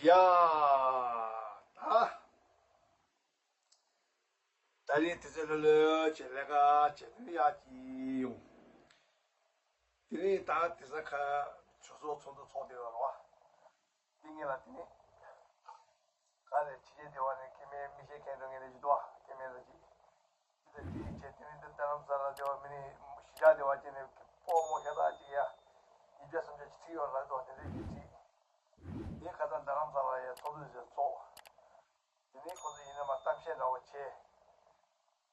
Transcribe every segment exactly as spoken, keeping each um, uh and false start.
ཡ། ད། ད་རིང་དུས་ཚོད་ལྷོད་ལྷོད་བྱས་ལས་ཀ་བྱས་ནས་ཡར་སྐྱེལ་ཡོང་། དེ་རིང་ད་དེ་ས་ཁ་ཆུ་ཚོད་ཚོགས་འདུ་ཚོགས་བསྡད་ཡོད་རེད་བ། དེ་ངས་ལ་དེ་ནས་ག་ལས་ཕྱི་རྒྱལ་སྡེ་བ་ནས་སྐྱེ་དམན་མི་ཤེས་མཁན་འགྲོ་ངས་ལས་ཀྱི་འདུག་བ། སྐྱེ་དམན་ལ་ཅིག་དེ་ལྟར་ཅིག་བྱས་དེ་ནས་འདི་རྡ་རམ་ས་ལ་སྡེ་བ་མི་ནི་གཞིས་ཆགས་སྡེ་བ་སྐྱེས་ནས་སྤོ་མོ་ཤ་སྟག་ཅིག་ཡ། ཉིས་བརྒྱ་སུམ་བརྒྱ་ཅིག་ཁྲིད་ཡོད་ལབ་འདུག་དེ་འདྲས་ཀྱི་ཁྲིད། དེ་ཁ་སང་རྡ་རམ་ས་ལ་ཡ་ཚོགས་འདུ་ཞིག་ཚོགས། དེ་ནས་ཁོ་ཚོ་ཡིན་ན་མ་གཏམ་བཤད་འདྲ་བོ་བྱས།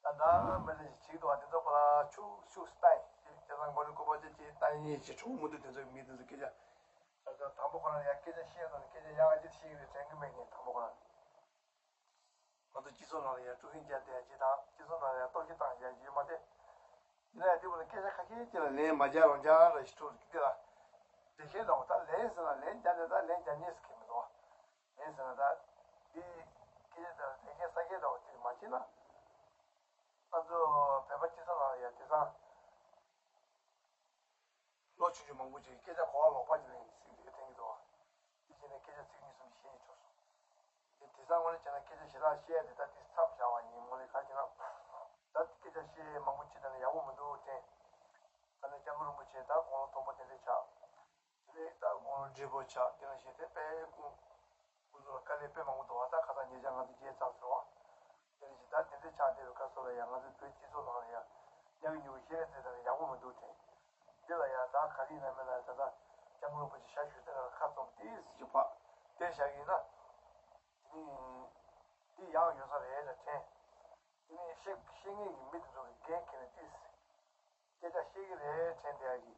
ད་ད་མི་ལ་ཞིག་བྱེད་འདུག་བ། དེ་ཚོ་ཁོ་ལ་ཆུ་ཤུགས་སུ་བཏང་ཡིན། དེ་ཁ་སང་མགོ་ནས་སྐུ་པར་ཅིག་ཅིག་བཏང་ཡིན་ཞེས་གྲོགས་མི་འདུག་དེ་ཚོ་མི་དེ་ཚོ་སྐད་ཆ། ད་ད་དང་པོ་ཁོ་རང་ཡ་སྐད་ཆ་བཤད་དང་སྐད་ཆ་ཡག་ཅིག་བཤད་ཀྱི་རེད་དྲན་གི་མེད་ངས་དང་པོ་ཁོ་རང་། ང་ཚོ་སྤྱི་ཚོགས་ནང་ལ་ཡ་དཀྲུག་ཤིང་རྒྱག་བསྡད་ཡ་ཅིག་དང་སྤྱི་ཚོགས་ནང་ལ་ཡ་གཏོར་བཤིག་བཏང་བསྡད་ཡ་ཅིག་ཡོད་མ་རེད། ཡིན་ན་ཡང་དེ་བོ་ལ་སྐད་ཆ་ཁ་ཤས་ཅིག་ལ་ལན་མ་རྒྱག་རང་རྒྱག་ར་ཞིག་ཐུག་འདི་ལ། དེ་ཤེས་དང་ད་ལན་ཟེར་ན་ལན་རྒྱག་ནས་ད་ལན་རྒྱག་ཉེས་སུ་ཁེལ་མི་འདུག་ལན་ཟེར་ན་ད་འདི་སྐད་ཆ་དང་དེ་སྐད་ས་སྐད་དང་དེ་མ་བྱེད་ན། ང་ཚོ་བོད་པ་སྤྱི་ཚོགས་ནང་ལ་ཡ་དེང་སང་ལོ་ཆུང་ཆུང་མང་པོ་ཅིག་སྐད་ཆ་གོ་བ་ལོག་པ་ཅིག་ལ་ཡིན་ཟེར་གྱི་དྲན་གྱི་འདུག་དེ་བྱས་ནས་སྐད་ཆ་ཚིག་གཉིས་གསུམ་བཤད་ཆོག་སོང་། དེ་དེང་སང་ངོ་ལ་བྱས་ན་སྐད་ཆ་ཞེ་དྲག་བཤད་ཡ་དེ་ད་དེ་མཚམས་བཞག་པ་ཡིན། ངོ་ལ་ག་རེ་བྱས་ན། ད་སྐད་ཆ་བཤད་མང་པོ་བྱེད་ད་ནི་ཡག་པོ་མི་འདུག་དྲན། ད་ནི་སྐྱབས་མགོན་རིན་པོ་ཆེ་ད་དགུང་ལོ་མཐོན་པོ་དེ་འདྲས་ཆགས། དེ་ནས་ད་དགུང་ལོ་བགྲེས་པོ་ཆགས་དེ་ནང་བཞིན་དེ་དཔེ་སྐུ་སྐུ་ཚོ་ལ་དཀའ་ལས་དཔེ་མང་པོ་འདུག་བ། ད་ཁ་སང་ཉེ་ཆར་ང་ཚོ་མཇལ་ཚར་སོང་བ། དེ་ནང་བཞིན་ད་དེ་འདྲས་ཆགས་བསྡད་པའི་སྐབས་སུ་ལ་ཡང་ང་ཚོའི་བོད་སྤྱི་ཚོགས་ནང་ལ་ཡང་ཉག་ཉུག་བཤད་རེས་བྱས་ད་ནི་ཡག་པོ་མི་འདུག་དྲན། འདི་ལ་ཡང་ད་ག་རེ་ཡིན་ན་མིན་ན་ད་ལྟ་སྐྱབས་མགོན་རིན་པོ་ཆེ་ཞལ་བཞུགས་ས་ལ་ཁ་བཙུམ་ཏོག་ཙམ་ཅིག་ཕར་བལྟས་བཞག་གི་ཡིན་ན། དེ་ནི་འདི་ཡག་ཡོད་ས་རེད་ལ་དྲན། དེ་ནི་བཤད་བཤད་མཁན་གྱི་མི་དེ་ཚོ་གི་འགན་འཁྱེར་ནས་ཏོག་ཙམ་སྐད་ཆ་བཤད་ཀྱི་རེད་དྲན་བསྡད་ཡག་གི་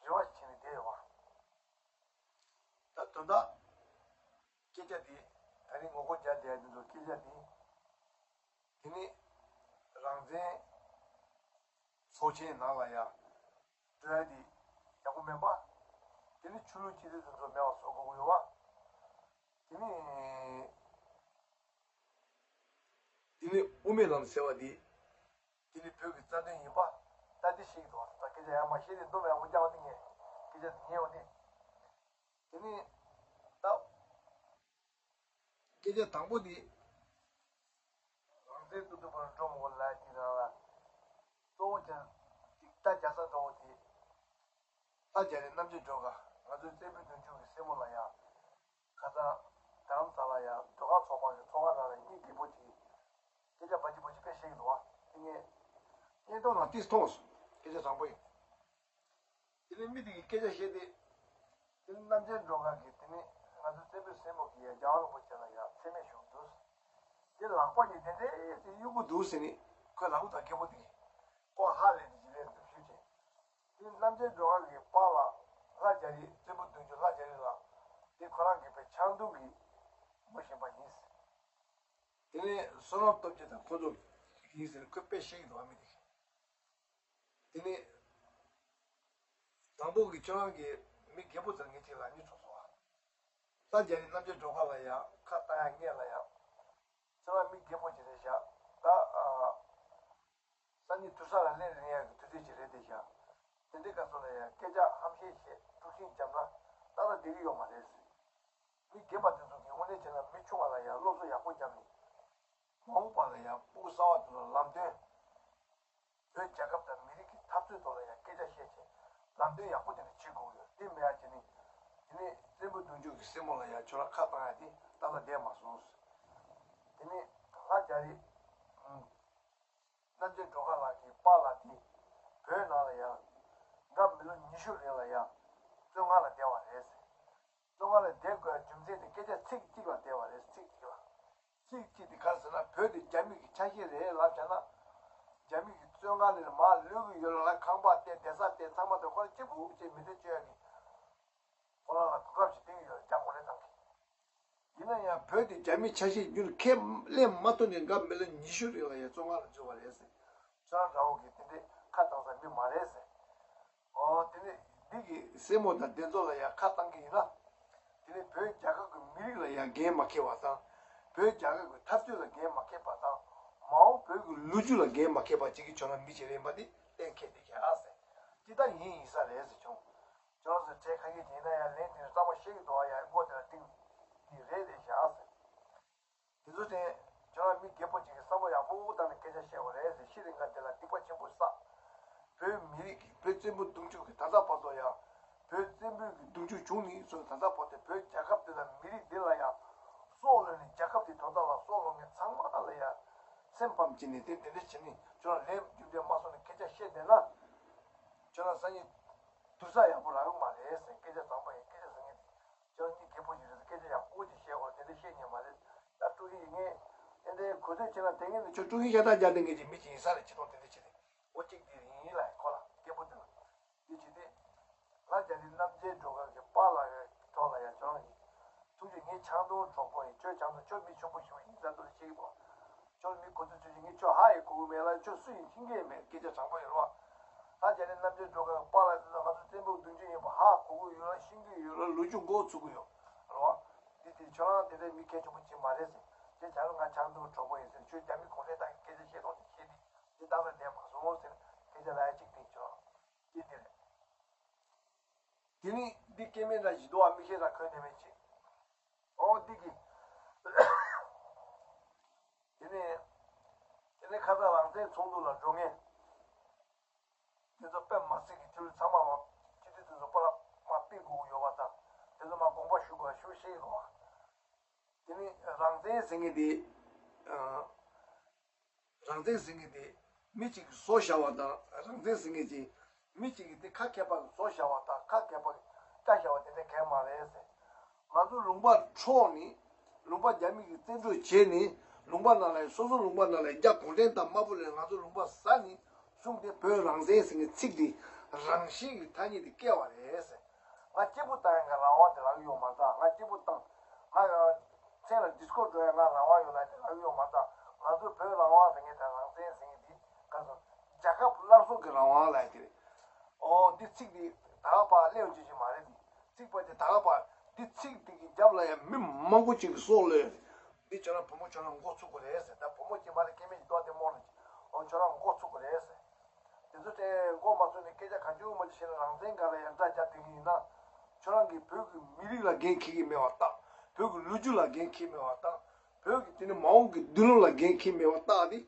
རེ་བ་ཞིག་བྱས་ནས་བསྡད་ཡོད་པ། ད་དོན་དག་སྐད་ཆ་དེ་ད་རིང་ངོ་རྒོལ་རྒྱག་བསྡད་ཡག་དེ་ཚོ་སྐད་ཆ་དེ། དེ་ནི་རང་བཙན་ཚོགས་ཆེན་ནང་ལ་ཡ་འགྲོ་ཡ་དེ་ཡག་པོ་མེད་པ། དེ་ནི་ཆོས་ལུགས་སྤྱི་འཐུས་དེ་ཚོ་མེད་པ་བཟོ་དགོས་ཀྱི་ཡོད་པ། དེ་ནི་དེ་ནི་དབུ་མའི་ལམ་ཟེར་བ་དེ་དེ་ནི་བོད་ཀྱི་རྩ་དོན་ཡིན་པ་ད་དེ་ཤེས་ཀྱི་འདུག་ད་སྐད་ཆ་ཡག་མ་བཤད་དེ་མདོ་མེད་ཡག་པོ་རྒྱག་པ་དེ་ངས་སྐད་ཆ་དེ་ཉན་པ་དེ། དེ་ནི་ད་སྐད་ཆ་དང་པོ་དེ། རང་བཙན་ཏུ་ཏུ་བར་འགྲོ་མི་དགོས་ལབ་ཀྱི་རང་ལ། གཙོ་བོ་ཀྱང་ཅིག་ད་རྒྱ་ས་འགྲོ་བ་དེ། ལྷ་རྒྱ་རི་རྣམ་རྒྱལ་སྒྲོལ་དཀར་ང་ཚོའི་བཙན་པོའི་གདུང་རྒྱུད་ཀྱི་སྲས་མོ་ལ་ཡང་། ཁ་སང་རྡ་རམ་ས་ལ་ཡང་སྒྲོལ་དཀར་ཚོགས་པ་གི་ཚོགས་ཁང་ནང་ལ་གཉིད་སྐྱིད་པོ་ཅིག་སྐད་ཆ་བ་ཅི་བ་ཅི་དཔེ་བཤད་ཀྱི་འདུག་བ། དེ་ངས་བརྙན་ཐུང་ནང་ཏིས་མཐོང་སོང་། སྐད་ཆ་དྲང་པོ་ཡིན། དེ་ནས་མི་དེ་གིས་སྐད་ཆ་བཤད་དེ། དེ་ནས་རྣམ་རྒྱལ་སྒྲོལ་དཀར་གྱིས་དེ་ནས་ང་ཚོའི་བཙན་པོའི་སྲས་མོ་གིས་ཡང་རྒྱལ་བ་རིན་པོ་ཆེ་ལ་ཡང་མཚན་སྨད་ཞུ་གི་འདུག་དེ་ལག་པ་གཉིས་དེ་འདྲའི་དེ་གཡུག་གི་འདུག་ཟེར་ནས་ཁོས་ལག་པ་དང་རྒད་པོ་དེ་གིས་ཁོ་ཧ་ལས་དེ་ཇི་ལས་འདུག་ཞུས་བྱས། དེ་རྣམ་རྒྱལ་སྒྲོལ་དཀར་གྱི་པཱ་ལགས་ལྷ་རྒྱ་རི་བཙན་པོ་གདུང་རྒྱུད་ལྷ་རྒྱ་རི་ལགས་དེ་ཁོ་རང་གི་པའི་ཆང་འཐུང་གི་མོ་བཞིན་པ་ཡིན། དེ་ནས་བསོད་ནམས་སྟོབས་རྒྱལ་དང་ཁོ་ཚོ་ཡིན་ཟེར་ཁོས་དཔེ་བཤད་ཀྱི་འདུག་བ་མི་དེ་གིས། དེ་ནས་དང་པོ་གི་ཁྱོད་རང་གི་མི་རྒད་པོ་ཚོ་ངེད་ཅིག་ལ་གཉིས་གྲོགས་སོང་བ། ལྷ་རྒྱ་རི་རྣམ་རྒྱལ་སྒྲོལ་དཀར་ལ་ཡང་ཁ་བཏང་ཡ་ངེས་ལ་ཡང་། ཁྱོད་རང་མི་རྒད་པོ་ཅིག་རེད་བཞག་ད་ཨ། སང་ཉིན་དུར་ས་ལ་སླེབས་རན་ཡག་གི་དུས་ཚོད་ཅིག་རེད་དེ་བཞག་དེ་འདྲའི་སྐབས་སུ་ལ་ཡང་སྐད་ཆ་ཧམ་བཤད་བཤད་དཀྲུག་ཤིང་བརྒྱབ་ན་ཏག་ཏག་བསྡད་ཀྱི་ཡོད་མ་རེད་ཟེར། མི་རྒན་པ་དེ་ཚོ་གིས་དངོས་གནས་བྱས་ན་མི་ཆུང་བ་ལ་ཡང་སློབ་གསོ་ཡག་པོ་བརྒྱབ་ནས། མ་འོངས་པ་ལ་ཡང་ཕྲུ་གུ་གསར་བ་དེ་ཚོ་ལ་ལམ་སྟོན། བོད་རྒྱལ་ཁབ་དང་མི་རིགས་ཀྱི་འཐབ་རྩོད་ཐོག་ལ་ཡང་སྐད་ཆ་བཤད་བྱས་ལམ་སྟོན་ཡག་པོ་དེ་འདྲ་བྱེད་དགོས་ཡོད། དེ་མེད་ཡ་བྱས་ནས་དེ་ནས་བཙན་པོ་གདུང་རྒྱུད་ཀྱི་སྲས་མོ་ལ་ཡང་ཁྱོད་རང་ཁ་བཏང་ཡ་དེ་ཏག་ཏག་བསྡད་མ་སོང་། དེ་ནས་ལྷ་རྒྱ་རི་རྣམ་རྒྱལ་སྒྲོལ་དཀར་ལགས་ཀྱི་པཱ་ལགས་དེ་བོད་ནང་ལ་ཡང་སྐབས་མི་ལོ་ཉི་ཤུ་རིང་ལ་ཡང་བཙོན་ཁང་ལ་བསྡད་པ་རེད། བཙོན་ཁང་ལ་བསྡད་དགོས་རྒྱུ་མཚན་དེ་སྐད་ཆ་ཚིག་གཅིག་ལ་བསྡད་པ་རེད། ཚིག་གཅིག་ལ། ཚིག་གཅིག་དེ་ག་རེ་ཟེར་ན་བོད་དེ་རྒྱ་མི་གི་ཆ་ཤས་རེད་ལབ་བྱས་ན། རྒྱ་མི་གི་བཙོན་ཁང་ནས་མར་གློད་ཀྱི་ཡོད་ལ་ཁང་པ་བལྟས་བསྡད་ས་བལྟས་ཚང་མ་དེ་ཁོ་རང་གཅིག་པུ་ཅིག་མི་སྡེ་བཅོས་ཡག་གི་ཁོ་རང་ལ་གོ་སྐབས་ཤིག་སྟེར་གྱི་ཡོད་རྒྱ་གོ་ལའི་ཏང་གིས། ཡིན་ན་ཡང་བོད་དེ་རྒྱ་མི་ཆ་ཤས་རྒྱུན་ཁས་ལེན་མ་ཐུབ་ནས་འགའ་མི་ལོ་ཉི་ཤུ་རིང་ལ་ཡང་བཙོན་ཁང་ལ་འཛུལ་བ་རེད་ཟེར། ཁྱོད་རང་འདྲ་བོ་གིས་དེ་འདྲའི་ཁ་བཏང་ས་མི་མ་རེད་ཟེར། ཨོ་དེ་ནས་འདི་གི་སྲས་མོ་དང་དེ་ཚོ་ལ་ཡང་ཁ་བཏང་གི་ཡིན་ན། དེ་ནས་བོད་རྒྱལ་ཁབ་ཀྱི་མི་རིགས་ལ་ཡང་འགན་མ་འཁྱེར་བ་དང་། བོད་རྒྱལ་ཁབ་ཀྱི་འཐབ་རྩོད་ལ་འགན་མ་འཁྱེར་བ་དང་། མ་འོངས་བོད་ཀྱི་ལོ་རྒྱུས་ལ་འགན་མ་འཁྱེར་བ་ཅིག་གིས་ཁྱོད་རང་མི་ཅིག་རེད་པ་དེ་གཏན་འཁེལ་བསྡད་ཀྱི་ཨ་ཟེར། ཅི་ལྟར་ཡིན་ཡིན་ས་རེད་ཟེར་བྱུང་། ཁྱོད་རང་ཚོ་གྲས་ཁ་ཤས་ཀྱིས་ཡིན་ན་ཡང་ལན་དེ་ནས་གཙང་མ་བཤད་ཀྱི་འདུག་ཨ། ཡང་མགོ་དེ་ལ་གཏིང་ནི་རེད། ཤེས་རིག་འགའ་དེ་ལ་སྡིག་པ་ཆེན་པོ་བསགས། བོད་མི་རིགས་ཀྱི་བོད་བཙན་པོ་གདུང་རྒྱུད་ཀྱི་ད་ལྟ་བར་དུ་ཡང་། བོད་བཙན་པོའི་གི་གདུང་རྒྱུད་བྱུང་ནས་བཟུང་ད་ལྟ་བར་དུ་བོད་རྒྱལ་ཁབ་འདི་དང་མི་རིགས་འདི་ལ་ཡང་སྲོག་བློས་ནས། རྒྱལ་ཁབ་འདི་དོན་དག་ལ་སྲོག་བློ་མཁན་ཚང་མ་ལ་ཡང་སེམས་ཕམ་བྱས་ནས། དེ་འདི་འདྲ་བྱས་ནས་ཁྱོད་རང་ལན་རྒྱུ་འབྲས་མ་སོང་ནས་སྐད་ཆ་བཤད་བསྡད་ན། ཁྱོད་རང་སང་ཉིན་དུར་ས་ཡག་པོ་རག་ཡོང་མ་རེད་ཟེར། སྐད་ཆ་བཟང་པོ་ཡིན། སྐད་ཆ་བཟང་ངན་དེ་ཁྱོད་རང་གཉིས་རྒད་པོ་ཞིག་རེད་ཟེར། སྐད་ཆ་ཡག་པོ་ཅིག་བཤད་དགོས། དེ་འདྲ་བཤད་ཉན་མ་རེད། ད་ཀྲུའུ་ཧི་ངས་དེ་འདྲའི་གོ་ཐོས་བྱས་ན། དེ་ངས་ནི་ཁྱོད་ཀྲུའུ་ཧི་ཤ་སྟག་རྒྱག་བསྡད་མཁན་གྱི་མི་ཅིག་ཡིན་ས་རེད། ཅི་ཐོག་དེ་འདྲ་བྱས་ཏེ། འོ་གཅིག་དེ་ཡིན་ལ། ཁོ་ལ་རྒད་པོ་དེ་ལ་དེ་བྱས་ཏེ། ལྷ་རྒྱ་རི་རྣམ་རྒྱལ་སྒྲོལ་དཀར་གྱི་པཱ་ལགས་ཀྱི་ཐོག་ལ་ཡང་ཁྱོད་རང་གིས་ཐུགས་རྗེ། ངའི་ཆང་འཐུང་གྲོགས་པོ་ཡིན། ཁྱོད་ཆང་འཐུང་། ཁྱོད་མི་ཆོག་པོ་ཞིག་ཡིན་ས་འདུག་ཟེར་བཤད་ཀྱི་འདུག་ཁྱོད་མི་གོ་ཚོད་ཆོད་ཅིག་ངས་ཁྱོད་ཧ་ཡེ་གོ་གི་མེད་ལ། ཁྱོད་སུ་ཡིན་ཤེས་ཀྱི་མེད། སྐད་ཆ་དྲང་པོ་ཡིན་རོ། ད་རྒྱ་རི་རྣམ་རྒྱལ་སྒྲོལ་དཀར་པཱ་ལགས་དེ་ཚོ་ང་ཚོ་བཙན་པོ་གདུང་རྒྱུད་ཡིན་པ་ཧ་གོ་གི་ཡོད་ལ། ཤེས་ཀྱི་ཡོད་ལ། ལོ་རྒྱུས་མགོ་ཚོད་ཀྱི་ཡོད་རོ། འདི་དེ་ཁྱོད་རང་དེ་འདྲའི་མི་གལ་ཆེན་པོ་ཅིག་མ་རེད་ཟེར། ཁྱེད་ཆ་རོ་ང་ཆང་འཐུང་གྲོགས་པོ་ཡིན་ཟེར། ཁྱོད་རྒྱ་མི་གུང་ཁྲན་ཏང་གི་སྐད་ཆ་བཤད་རོགས་བྱེད་དེ། འདི་ལྟ་བུ་བསྡད་མ་སོང་ཟེར། སྐད་ཆ་ལ་ཡ་གཅིག་དེ་ཁྱོད་རང་སྐྱེས་དེ་རེད། དེ་ནི་འདི་སྐྱེ་དམན་འདྲ་ཞིག་འདུག་ཨ། མི་ཤེས་ས་ཁོས་དེ་མེད་ཅིག་འོ་འདི་གི། དེ་ནས་དེ་ནས་ཁ་སང་རང་བཙན་ཚོགས་འདུ་ལ་འགྲོ་མཁན་དེ་ཚོ་དཔེ་མ་སྲིད་ཀྱི་ཐུ་ལུ་ཚང་མ་མ། སྤྱི་འཐུས་དེ་ཚོ་པ་ལ་མ་ཕེབས་དགོས་ཀྱི་ཡོད་པ་དང་། དེ་ཚོ་མ་དགོངས་པ་ཞུ་དགོས་ཞུ་ཤེས་དགོས། དེ་ནས་རང་བཙན་ཟེར་མཁན་དེ། ཨ། རང་བཙན་ཟེར་མཁན་དེ་མི་གཅིག་གིས་བཟོ་བཞག་པ་དང་། རང་བཙན་ཟེར་མཁན་དེ་མི་གཅིག་གིས་དེ་ཁ་མཁས་པ་གིས་བཟོ་བཞག་པ་དང་། ཁ་མཁས་པ་གིས་བཀྲ་བཞག་པ་དེ་འདྲ་གང་ཡང་མ་རེད་ཟེར། ང་ཚོ་ལུང་པ་འཕྲོག་ནས་ལུང་པ་རྒྱ་མི་གིས་བཙན་འཕྲོག་བྱས་ནས། ལུང་པ་ནང་ལ་ཡང་སོ་སོ་ལུང་པ་ནང་ལ་ཡང་རྒྱ་གུང་ཁྲན་ཏང་དམར་པོ་ལས་ང་ཚོ་ལུང་པ་ཟ་ནས་གསུངས་ཏེ། བོད་རང་བཙན་ཟེར་མཁན་ཚིག་འདི་རང་བཞིན་གྱི་ཐ་སྙད་དེ་བཀལ་བ་རེད་ཟེར། ང་སྐྱིད་པོ་བཏང་ཡ་གི་རང་དབང་དེ་རག་གི་ཡོད་མ་རེད། ད་ང་སྐྱིད་པོ་བཏང་། ང་ཡང་མཚན་ལ་ཌི་སི་ཀོ་འགྲོ་ཡ་ང་རང་དབང་ཡོད་ལ་དེ་རག་གི་ཡོད་མ་རེད། ད་ང་ཚོའི་བོད་རང་དབང་ཟེར་མཁན་དང་རང་བཙན་ཟེར་མཁན་དེ་ག་ཚོད། རྒྱལ་ཁབ་སླར་གསོ་གི་རང་དབང་ལབ་ཡ་དེ་རེད། ཨོ་འདི་ཚིག་འདི་ད་ག་པར་གླེང་རྒྱུ་ཞིག་མ་རེད། འདི་ཚིག་པ་དེ་ད་ག་པར། འདི་ཚིག་འདི་གི་རྒྱབ་ལ་ཡང་མི་མང་པོ་ཅིག་གི་སྲོག་བློས། འདི་ཁྱོད་རང་བུ་མོ་ཁྱོད་རང་མགོ་ཚུགས་དགོས་རེད་ཟེར། ད་བུ་མོ་སྐྱེས་མ་རེད། སྐྱེ་དམན་ཞིག་འདུག་དེ་མོ་རེད། ཨོ་ཁྱོད་རང་མགོ་ཚུགས་དགོས་རེད་ཟེར། དེ་ཚོ་དེ་མགོ་མ་ཚུགས་ནས་སྐད་ཆ་གང་བྱུང་མ་བྱུང་བཤད་ན་རང་བཙན་སྒང་ལ་ཡང་དགྲ་རྒྱག་བསྡད་ཀྱི་ཡིན་ན། ཁྱོད་རང་གིས་བོད་ཀྱི་མི་རིགས་ལ་འགན་འཁྱེར་གྱི་མེད་པ་རྟགས། བོད་ཀྱི་ལོ་རྒྱུས་ལ་འགན་འཁྱེར་མེད་པ་རྟགས། བོད་ཀྱི་དེ་ནི་མ་འོངས་ཀྱི་མདུན་ལམ་ལ་འགན་འཁྱེར་མེད་པ་རྟགས་དེ་